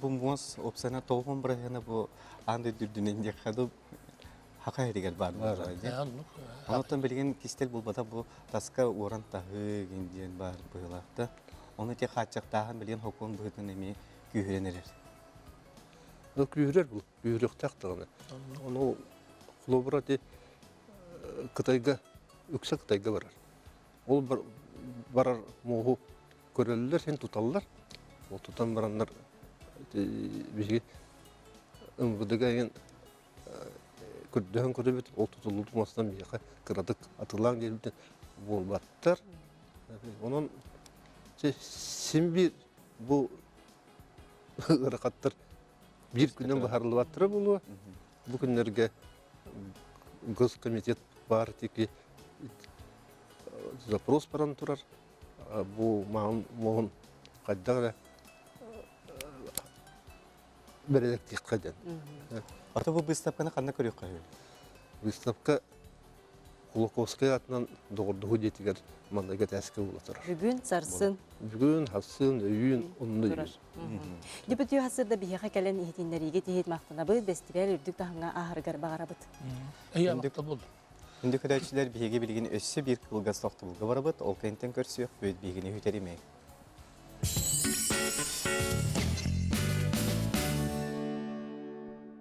бу муос опсана толгон бырайыана бу аан дойду үрдүнэн диэххэ хака иһигэр баар буолар дии. Онтон билигин кистэл буолбата бу таска уоран таһыы диэн баар быһыылаах да. Ону ити хааччахтааһын билигин хокуон быһыытынан эмиэ күүһүрэн эрэр. Ну күүһүрэр бу, күүһүрүөхтээх даҕаны. Ону холобура ити Кытайга, үксэ Кытайга барар. Ол барар муоһу көрөллөр, син туталлар. Ол тутан бараннар биһиги МВД-га эҥин көрдөһөн көрөбүт, ол тутуллубут муостан биһиэхэ кыратык атылаан диэбитин буолбаттар. Онон син биир бу ыарахаттар биир күнүн быһаарыллыбаттара буолуо. Бу күннэргэ госкомитет баар тики запрос баран турар. Бу маҕан муоһун хайдах эрэ бэрээдэктиэххэ диэн. Ата бу выставканы ханна көрүөххэ үһү? Выставка Кулаковскай аатынан доҕордоһуу дьиэтигэр маннык этээскэ буола турар. Бүгүн, сарсын. Бүгүн, сарсын, өйүүн, онно турар. Депутат сырда биһиэхэ кэлэн иһитиннэриигэ тиһит махтанабыт, бэстибээл үрдүк таһымҥа ааһарыгар баҕарабыт. Күндү көрөөччүлэр, биһиги билигин өссө биир кылгас тохтобулга барабыт, ол кэнниттэн көрсүөхпүт, биһигини үтэримэй.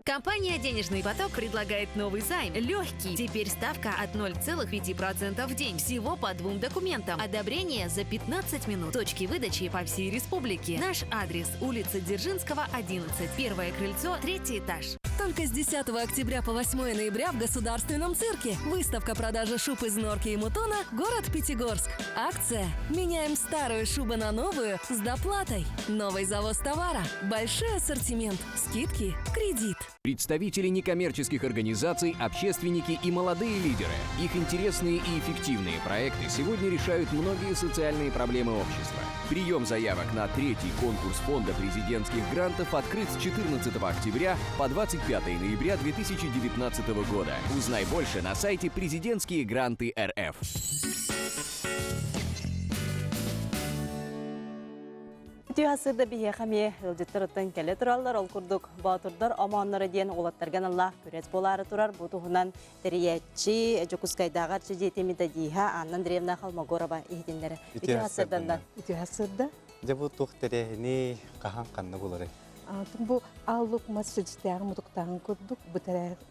Компания «Денежный поток» предлагает новый займ. Легкий. Теперь ставка от 0,5% в день. Всего по двум документам. Одобрение за 15 минут. Точки выдачи по всей республике. Наш адрес – улица Дзержинского, 11. Первое крыльцо, третий этаж. Только с 10 октября по 8 ноября в Государственном цирке. Выставка продажи шуб из норки и мутона «Город Пятигорск». Акция «Меняем старую шубу на новую с доплатой». Новый завоз товара, большой ассортимент, скидки, кредит. Представители некоммерческих организаций, общественники и молодые лидеры. Их интересные и эффективные проекты сегодня решают многие социальные проблемы общества. Прием заявок на третий конкурс Фонда президентских грантов открыт с 14 октября по 25 ноября 2019 года. Узнай больше на сайте «Президентские гранты РФ». Үтүө сырда биһиэхэ эмиэ ыалдьыттар оттон кэлэ тураллар. Ол курдук Боотурдар омоонноро диэн уолаттарга аналлаах күрэс буолаары турар. Бу туһунан тэрийээччи Дьокуускайдааҕы Арчы дьиэтин методиһа Анна Андреевна Холмогорова иһитиннэрэ. Үтүө сырданнан. Үтүө сырда. Дьэ бу туох тэрээһини хаһан ханна буларый? Бу аллук мас силистээх мутуктааҕын курдук бу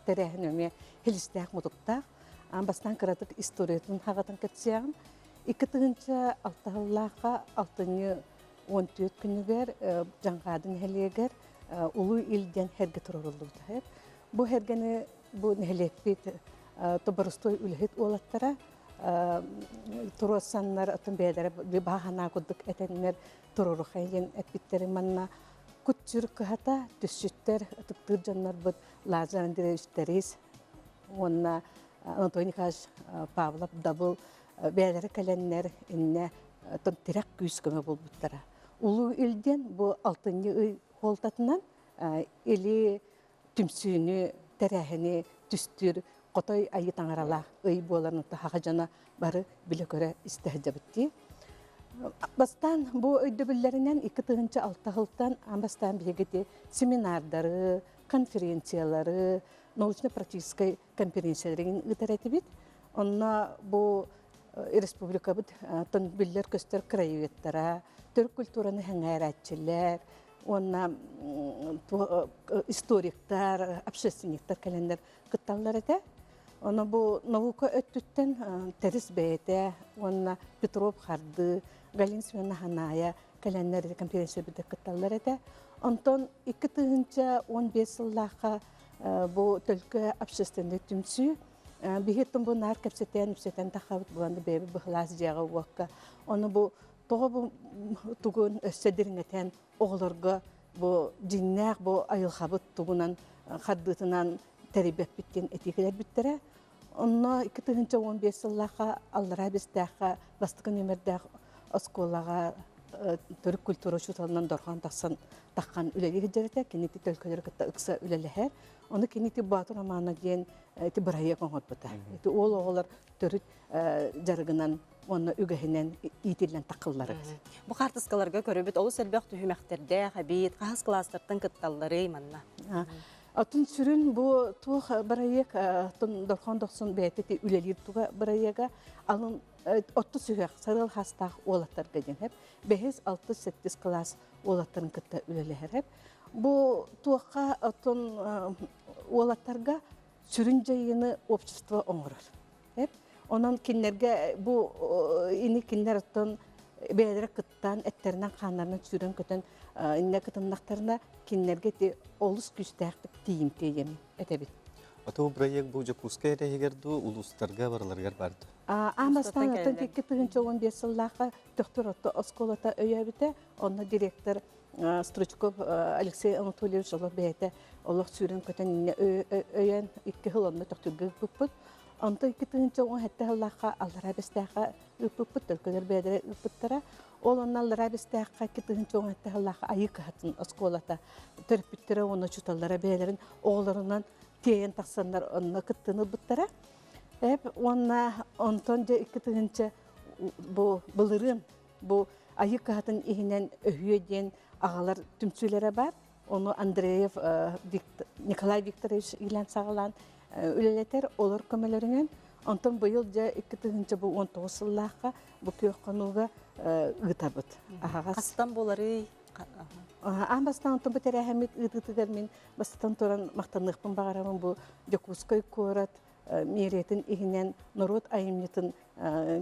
тэрээһин эмиэ хилистээх мутуктаах. Бастаан кыратык историятын хаҕатын кэпсиэҕим. 2006 сыллаахха алтынньы 14 күнүгэр Дьаҥхаады нэһилиэгэр Улуу Ил диэн эргэ туруоруллубута. Бу эргэни бу нэһилиэкпит тоборустой үлэһит уолаттара туруорсаннар оттон бэйэлэрэ бааһанаа курдук этэннэр туруорухай диэн эппиттэрин манна кут-сүр кыһата түсчүттэр ытыктыыр дьоннорбут Лазарь Андреевич Терис уонна Анатолий Николаевич Павлов Дабыл бэйэлэрэ кэлэннэр иннэ тирэх күүс көмө буолбуттара. Улуу Ил диэн бу алтынньы ый хуолтатынан или түмсүүнү, тэрээһини түстүүр хотой айыы таҥаралаах ый буоларын таһаҕа дьоно бары билэ-көрө истэ сылдьабыт дии. Бастаан бу өйдөбүллэринэн 2006 сылтан аан бастаан биһиги семинардары, конференциялары, научно-практическай конференцияларын ыытар этибит. Онно бу республикабыт биллэр-көстөр краеведтара, төрүт культураны сэҥээрээччилэр уонна историктар, общественниктар кэлэннэр кытталлар этэ. Ону бу наука өттүттэн Тэрис бэйэтэ уонна Петров Харды, Галина Семеновна Ханаая кэлэннэр конференциябыта кытталлар этэ. Онтон 2015 сыллаахха бу Төлкө общественный түмсүү биһиттэн бу наар кэпсэтэн, үпсэтэн тахабыт булан бэйэбит быһылаас дьиэҕэ уокка. Ону бу тоҕо бу тугун өссө дириҥэтэн оҕолорго бу дьиҥнээх бу айылҕабыт тугунан хардыытынан тэрийбэппит диэн этии кэлэрбиттэрэ. Онно 2015 сыллаахха Аллараа Бэстээххэ бастакы нүөмэрдээх оскуолаҕа төрүт культура учууталынан дорҕоон тахсан таххан үлэлии сылдьар этэ. Кини ити төлкөлөрү кытта ыкса үлэлэһэр. Ону кини ити Боотур романа диэн ити бырайыак оҥорбута. Ити уол оҕолор төрүт дьарыгынан уонна үгэһинэн иитиллэн таххыллар. Бу хаартыскаларга көрөбүт олус элбэх түһүмэхтэрдээх эбит. Хаһыс кылаастартан кытталларый манна? Атын сүрүн бу туох бырайыак Дорхон Дохсун бэйэтэ үлэлиир туга бырайыага алын отто сүһүөх сарыал хастаах уолаттарга диэн хэп бэһис алтыс сэттис кылаас уолаттарын кытта үлэлэһэр хэп бу туохха оттон уолаттарга сүрүн дьайыыны общество оҥорор хэп онон кинилэргэ бу ини кинилэр оттон бэйэлэрэ кыттан эттэринэн хааннарынан сүүрэн көтөн иннэ кытыннахтарына кинилэргэ ити олус күүстээхтик тиийимтиэ диэн этэбит. Ото бырайыак бу Дьокуускай эрэһигэр дуу улуустарга барыларыгар барды? Аан бастаан оттон 2015 сыллаахха Төхтүр орто оскуолата өйөөбүтэ. Онно директор Стручков Алексей Анатольевич олох бэйэтэ олох сүүрэн-көтөн өйөөн икки сыл онно Төхтүргэ ыыппыппыт. Онтон 2017 сыллаахха Аллараа Бэстээххэ ыыппыппыт, төлкөлөр бэйэлэрэ ыыппыттара. Ол онно Аллараа Бэстээххэ 2017 сыллаахха Айыы кыһатын оскуолата төрөппүттэрэ уонна учууталлара бэйэлэрин оҕолорунан тиэйэн тахсаннар онно кыттыыны ылбыттара. Эп уонна онтон дьэ 2000 бу былырыын бу Айыы кыһатын иһинэн Өһүө диэн аҕалар түмсүүлэрэ бар. Ону Андреев Николай Викторович иилэн саҕалаан үлэлэтэр олор көмөлөрүнэн. Онтон быйыл дьэ 2019 сыллаахха бу күөх хонууга ыытабыт. Аһаҕас. Хастан буоларый? Аан бастаан онтон бу тэрээһиммит ыытыытыгар мин бастатан туран махтаныахпын баҕарабын бу Дьокуускай куорат мэрията иһинэн норуот айымньытын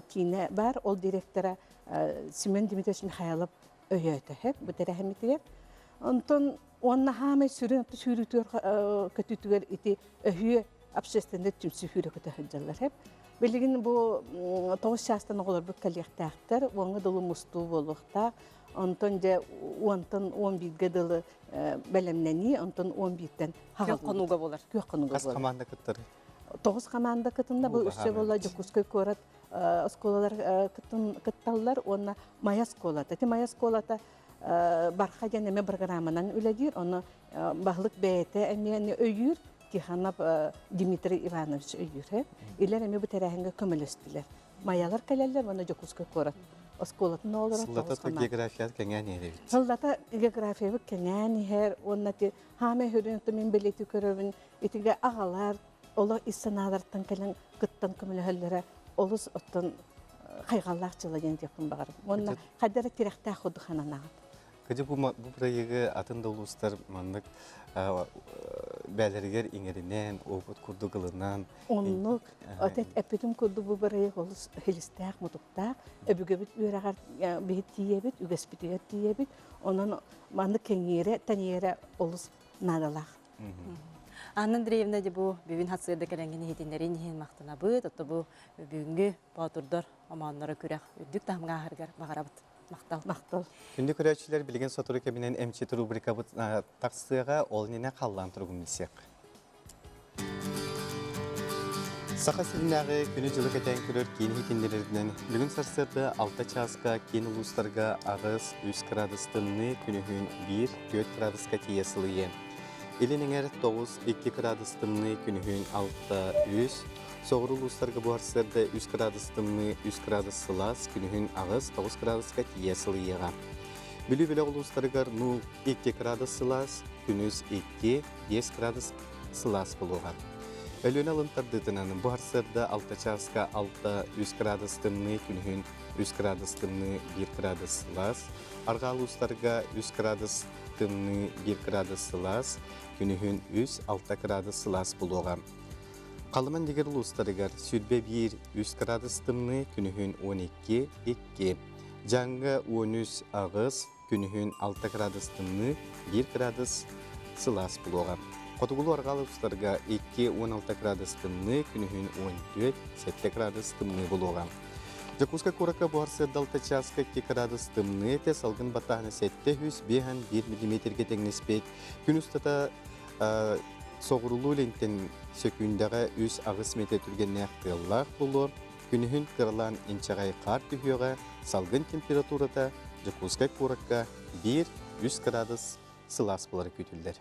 киинэ бар. Ол директора Семен Дмитриевич Михайлов өйөөтө бу тэрээһиммитигэр. Онтон уонна хаамай сүрүн сүүрүүтүгэр көтүүтүгэр ити өһүө общественный түмсүү сүүрэ көтө сылдьаллар хэп. Билигин бу тоҕус чаастан оҕолорбут кэлиэхтээхтэр, уоҥҥа дылы мустуу буолуохтаах. Онтон дьэ уонтан уон бииргэ дылы бэлэмнэнии, онтон уон бииртэн Күөх хонууга буолар. Күөх хонууга Хас буолар. команда кыттарый? Тоҕус команда кытынна. Бу үсчэ буолла Дьокуускай куорат оскуолалар кытталлар уонна Майа оскуолата. Ити Майа оскуолата Барха диэн эмэ программанан үлэлиир. Ону баһылык бэйэтэ эмиэ өйүүр. Тихонов Дмитрий Иванович өйүүр. Илэр эмиэ бу тэрээһиҥҥэ көмөлөстүлэр. Майалар кэлэллэр уонна Дьокуускай куорат оскуолатын оҕолоро Сыллата география кэҥээн иһэр эбит. Сыллата географиябыт кэҥээн иһэр уонна хаамай хүрүн мин бэлиэтии көрөбүн итигэ аҕалар олох ис санаалартан кэлэн кыттан көмөлөһөллөрө олус оттон хайҕаллаах дьыла диэн диэхпин баҕарабын. Уонна хайда эрэ тирэхтээх курдук сананаҕыт. Кыдьы бу, бу проегы атын да улуустар маннык бээлэригэр иҥэринэн, опыт курдук ылынан. Оннук, отет эппитим курдук бу проект олус хилистээх, мутуктаах. Өбүгэбит үөрэҕэр биһит тиийэбит, үгэспитигэр тиийэбит. Онон маннык кэҥиэрэ, тэнийэрэ олус наадалаах. Анна Андреевна де бу бүгүн хатсыырда кэлэҥҥин иһитиннэрин иһин махтанабыт. Отто бу бүгүҥҥү боотурдар омоонноро күрэх үрдүк таһымҥа ааһарыгар баҕарабыт. Махтал. Махтал. Күндү көрөөччүлэр билигин сотору кэминэн эмчит рубрикабыт тахсыаҕа, ол иннинэ халлаан туругун билсиэх. Саха сиринээҕи күнү-дьылы кэтээн көрөр киин иһитиннэрэринэн, бүгүн сарсыарда 6 чааска киин улуустарга 8-3 градус тымныы, күнүһүн 1-4 градуска тиийэ сылыйыа. Илин эҥэр 9-2 градус тымныы, күнүһүн 6-3, соҕуруу улуустарга бу сарсыарда 3 градус тымныы, 3 градус сылаас, күнүһүн 8-9 градуска тиийэ сылыйыаҕа. Бүлүү бөлөх улуустарыгар 0-2 градус сылаас, күнүс 2, 5 градус сылаас буолуоҕа. Өлүөнэ алын тардыытынан бу сарсыарда 6 чааска 6-3 градус тымныы, күнүһүн 3 градус тымныы, 1 градус сылаас. Арҕаа улуустарга 3 градус тымныы, 1 градус сылаас, күнүһүн 3-6 градус сылаас буолуоҕа. Халыман дигэр улуустарыгар 21 3 градус тымныы, күнүһүн 12 2. Дьааҥыга 13 8, күнүһүн 6 градус тымныы, 1 градус сылаас буолуоҕа. Хотугулуу-арҕаа улуустарга 2-16 градус тымныы, күнүһүн 14 7 градус тымныы буолуоҕа. Дьокуускай куоракка буһар сырдалта чааска 2 градус тымныы этэ, салгын баттааһына 751 миллиметргэ тэҥнэспит. Күн устата соҕурулуу илинтэн сөкүүндэҕэ 3-8 метр түргэннээх тыаллаах буолуо. Күнүһүн кыралаан инчэҕэй хаар түһүөҕэ, салгын температурата Дьокуускай куоракка 1-3 градус сылаас буолара күүтүллэр.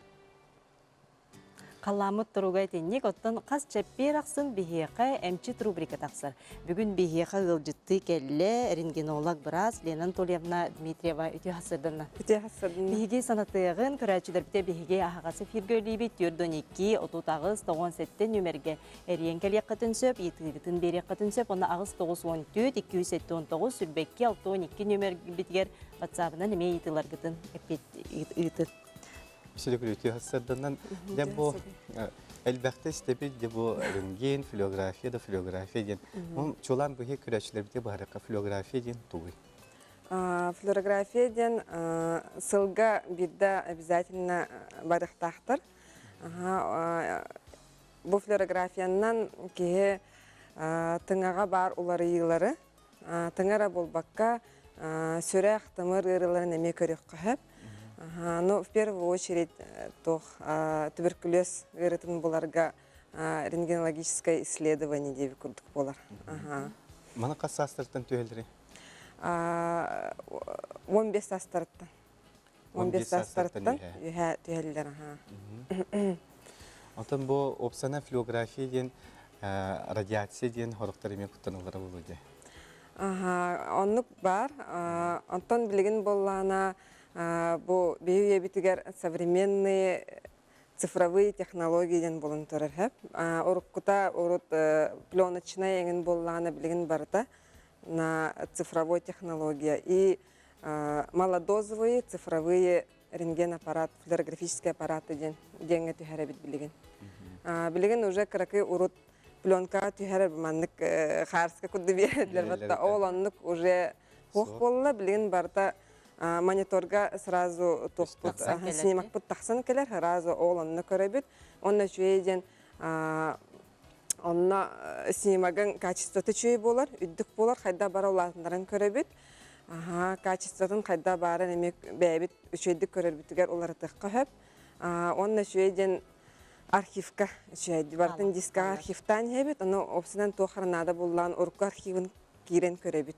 Халлааммыт туруга итинник, оттон хас чэппиэр ахсын биһиэхэ эмчит рубрика тахсар. Бүгүн биһиэхэ ыалдьыттыы кэллэ рентгенолог быраас Лена Анатольевна Дмитриева үтүө хассырданна. Үтүө хассырданна. Биһиги санатыаҕын, көрөөччүлэрбитэ биһиги аһаҕас эфиргэ үлиибит 412 38 97 нүмергэ Эрийэн кэлиэххитин сөп, ыйытыыгытын биэриэххитин сөп. Онно 894 279 сүрбэкки 62 нүмербитигэр WhatsApp-ынан эмиэ ыйытыыларгытын ыытын. Сүрүкүрүтү сырданан дьэ бу элбэхтэ истэбит дьэ бу рентген, флюорография да флюорография диэн. Мун чулаан быһыы көрөөччүлэрбитэ быһарыкка флюорография диэн тугуй? Флюорография диэн сылга биирдэ обязательно барыахтаахтар. Бу флюорографиянан киһи тыҥаҕа баар уларыйыылары, тыҥа эрэ буолбакка, сүрэх, тымыр ыарыыларын эмиэ көрүөххэ сөп. Ну, в первую очередь, туох туберкулез ыарыытын буларга рентгенологическое исследование диэбит курдук буолар. Маны хас саастартан түһэллэрий? 15 саастарыттан. 15 саастарыттан үһэ түһэллэр. Онтон бу опсана флюография диэн радиация диэн сорохтор эмиэ куттаналлара буолуо дии. Оннук баар. Онтон билигин буоллаҕына бу биһи үйэбитигэр современные цифровые технологии диэн буолан турар сөп. Уруккута урут пленочная эҥин буоллаҕына билигин барыта на цифровой технология и малодозовые цифровые рентген-аппарат, флюорографический аппараты диэн диэҥҥэ түһэрэбит билигин. Билигин уже кыракый урут пленкаҕа түһэрэр маннык хаарска курдук биэрэллэр батта ол оннук уже хуох буолла билигин барыта мониторга сразу туохпут снимокпут тахсан кэлэр сразу ол онно көрөбүт онно үчүгэй диэн Онно снимогын качествота үчүгэй буолар, үрдүк буолар, хайдах бара улаатыннаран көрөбүт. Аһаа, качествотын хайдах баарын эмиэ бэйэбит үчүгэйдик көрөрбүтүгэр уларытыахха сөп. Уонна үчүгэй диэн архивка үчүгэй. Барытын дискаҕа архивтаан иһэбит, ону опсунан туох эрэ наада буллаан урукку архивын киирэн көрөбүт.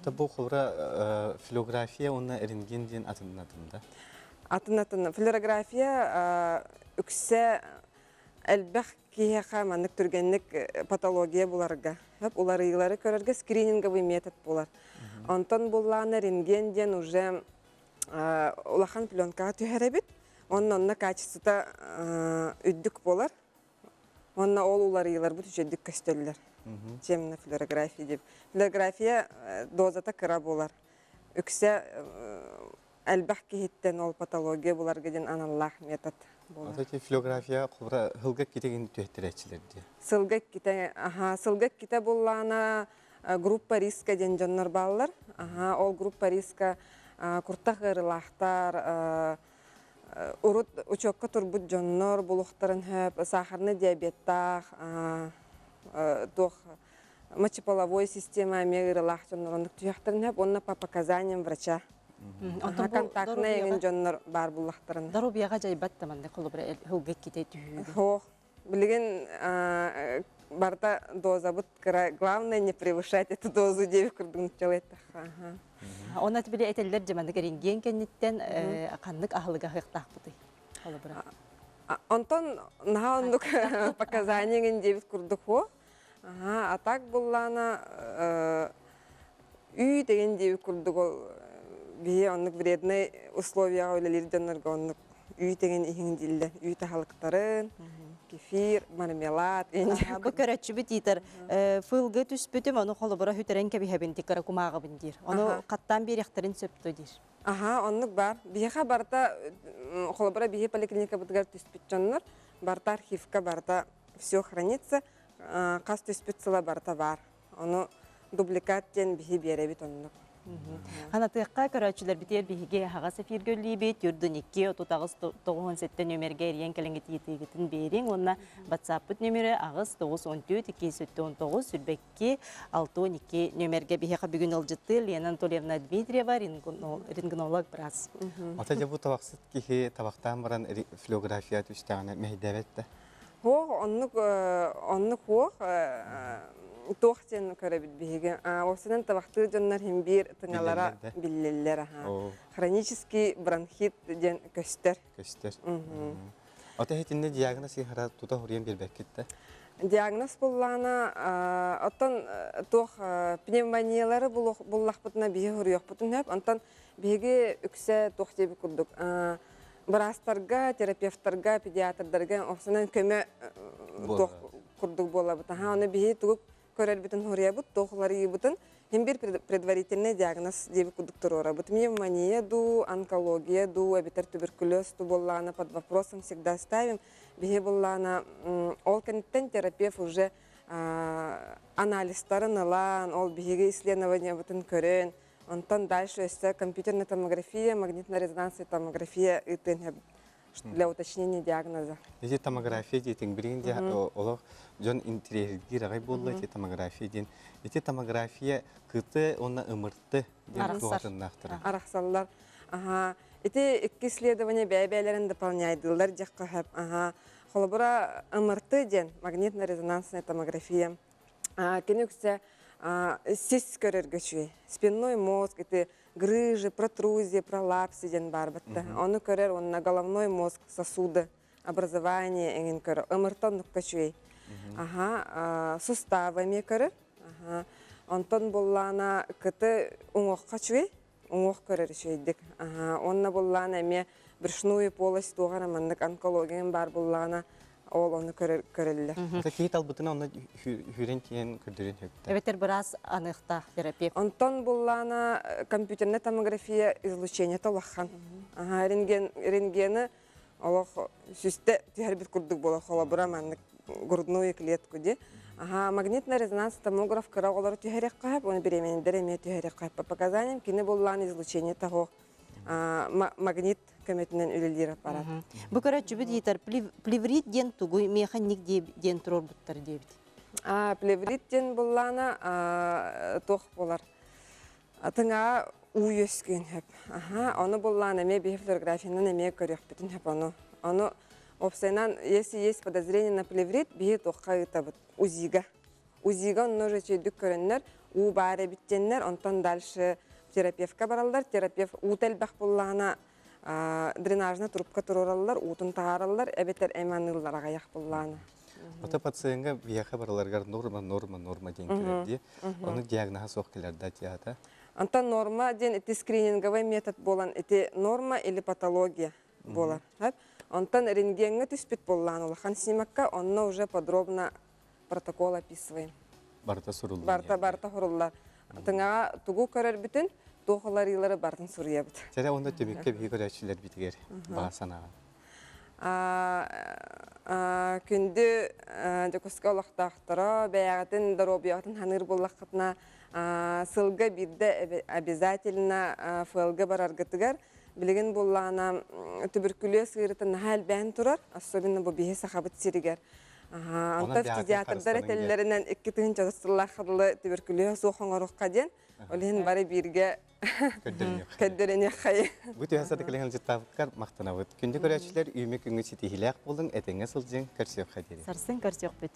Ата бу холобура флюорография уонна рентген диэн атын атын да? Атын атын. Флюорография үксэ элбэх киһиэхэ маннык түргэнник патология буларга, уларыйыылары көрөргө скрининговый метод буолар. Онтон буллаҕына рентген диэн уже улахан пленкаҕа түһэрэбит. Онно онно качествота үрдүк буолар. Уонна ол уларыйыыларбыт үчүгэйдик көстөллөр. Чем на флюорография дип. Флюорография дозата кыра буолар. Үксэ элбэх киһиттэн ол патология буларга диэн аналлаах метод буолар. Ата флюорография холобура сылга иккитэ түһэттерээччилэр дии. Сылга иккитэ, аха, сылга иккитэ буллаана группа риска диэн дьоннор бааллар. Аха, ол группа риска куртах ыарыылаахтар, Урут учуокка турбут дьоннор булуохтарын сөп, сахарный диабеттаах, туох мочеполовой система эмиэ ыарыылаах дьоннор оннук түһүөхтэрин сөп уонна по показаниям врача. Контактный эҥин дьоннор баар буллахтарына. Доруобуйаҕа дьайбат да маннык холобура һылга иккитэ түһүүгү. Суох. Билигин барыта дозабыт кыра. Главное не превышать эту дозу диэбит курдук нуччалыы эттэххэ. Онно били этэллэр дьэ маннык эрингиэн кэнниттэн ханнык аһылыга аһыахтаахпытый? Холобура. Онтон наһаа оннук показания эҥин диэбит курдук хуо. А так буллаана үүт эҥин диэбит курдук ол биһи оннук вредный условияҕа үлэлиир дьоннорго оннук үүт эҥин иһиҥ дииллэр. Үүт аһылыктарын, кефир, мармелад Бу көрөччүбүт иитэр фылгы түспүтүм, ону холобура хүтэрэн кэбиһэбин тиккара кумааҕыбын диир. Ону хаттаан биэриэхтэрин сөптө диир. Аха, оннук бар. Биһиэхэ барыта холобура биһи поликлиникабытыгар түспүт дьоннор барыта архивка барыта все хранится, хас түспүт сыла барыта баар. Ону дубликат диэн биһи биэрэбит оннук. Ханатыахха көрөөччүлэрбитигэр биһиги аһаҕас эфиргэ үллиибит үрдүн 2 38 97 нүөмэргэ эрийэн кэлэҥҥит ыйытыыгытын биэриҥ уонна WhatsApp-пыт нүөмэрэ 8 914 219 22 62 нүөмэргэ биһиэхэ бүгүн ыалдьыттыы Лена Анатольевна Дмитриева рентгенолог быраас. Ата дьэ бу табахсыт киһи табахтаан баран флюорография түстэҕинэ мэһэйдээбэт да? Суох, оннук оннук суох туох диэн көрөбүт биһиги. Уопсайынан табахтыыр дьоннор син биир тыҥалара биллэллэр аха. Хронический бронхит диэн көстөр. Көстөр. Ото иһитиннэ диагноз ыһара тута хуруйан биэрбэккит да? Диагноз буллаҕына, оттон туох пневмониялары буллахпытына биһи хуруйуохпутун сөп. Онтон биһиги үксэ туох диэбит курдук быраастарга, терапевтарга, педиатрдарга охсунан көмө туох курдук буолабыт. Аха, оны биһи тугу көрөрбүтүн хуруйабыт, туох уларыйыбытын хим бир предварительный диагноз диэбит курдук туруорабыт. Пневмония дуу, онкология дуу, эбэтэр туберкулез дуу буоллаҕына под вопросом всегда ставим. Биһи буоллаҕына ол кэнниттэн терапевт уже анализтарын ылан, ол биһиги исследованиябытын көрөн, Онтон дальше өссө компьютерная томография, магнитно-резонансная томография ыытыан для уточнения диагноза. Ити томография диэтиҥ билигин дьэ олох дьон интириэһиргиир аҕай буолла ити томография диэн. Ити томография кыты уонна ымырты диэн туһатыннаахтара. Арахсаллар. Аха. Ити икки исследование бэйэ-бэйэлэрин дополняйдыыллар диэххэ сөп. Аха. Холобура, ымырты диэн магнитно-резонансная томография. Кини үксэ сис көрөргө үчүгэй. Спинной мозг, ити грыжи, протрузия, пролапсы диэн баар батта. Ону көрөр уонна головной мозг, сосуды, образование эҥин көрөр. Ымырта оннукка үчүгэй. Аха, суставы эмиэ көрөр. Аха. Онтон буллаана кыты уҥуохха үчүгэй. Уҥуох көрөр үчүгэйдик. Аха, уонна буллаана эмиэ брюшную полость туох эрэ маннык онкологияҥ баар буллаҕына ол ону көрөллөр. Киһи талбытына онно хүрэн тиийэн көрдөрүөн сөптөөх. Эбэтэр быраас аныахтаах терапевт. Онтон буллаана компьютерная томография излучениета улахан. Аха, рентген, рентгени олох сүстэ түһэрбит курдук буолар холобура маннык грудную клетку ди. Аха, магнитно-резонанс томограф кыра оҕолору түһэриэххэ сөп, уонна беременнэлэр эмиэ түһэриэххэ сөп. По показаниям кини буллаан излучение того магнит көмөтүнэн үлэлиир аппарат. Бу көрөөччүбүт ыйытар плеврит диэн тугуй, миэхэ ник диэн туруорбуттар диэбит. Плеврит диэн буллаана туох буолар? Тыҥаҕа уу үөскүөн сөп. Аха, ону буллаан эмиэ биһи флюорографиянан эмиэ көрүөхпүтүн сөп ону. Ону уопсайынан, если есть подозрение на плеврит, биһи туохха ыытабыт? УЗИга. УЗИга онно уже үчүгэйдик көрөннөр, уу баар эбит диэннэр, онтон дальше терапевтка бараллар. Терапевт уута элбэх буллаҕына дренажная трубка туруораллар, уутун таһаараллар, эбэтэр эм аныыллар аҕыйах буллаҕына. Ото пациеҥҥа биһиэхэ барыларыгар норма, норма, норма диэн кэлэр дии. Ону диагноһа суох кэлэр да теата. Онтон норма диэн ити скрининговый метод буолан ити норма или патология буолар. Онтон рентгеҥҥэ түспүт буоллаан улахан снимокка онно уже подробно протокол описываем. Барыта суруллар. Барыта барыта суруллар. Тыҥаҕа тугу көрөрбүтүн, туох уларыылары барытын суруйабыт. Чэрэ онно түмүккэ биһи көрөөччүлэрбитигэр баҕа санааҕын. Күндү Дьокуускай олохтоохторо, бэйэҕитин доруобуйаҕытын саныыр буоллаххытына, сылга биирдэ обязательно ФЛГ бараргытыгар. Билигин буоллаҕына түбүркүлүөс ыарыыта наһаа элбээн турар, особенно бу биһи Сахабыт сиригэр. Онтон фтизиатрдар этэллэринэн 2000 сыллаах дылы түбүркүлүөһү суох оҥоруохха диэн, ол иһин бары бииргэ көрдөрүнүөххэй. Бу түһэ сатыкылыһын дьыттаабыккар махтанабыт. Күндү көрөөччүлэр, үүмү күҥҥү ситиһиилээх буолуҥ, этэҥҥэ сылдьыҥ, көрсүөххэ диэри. Сарсын көрсүөхпүт.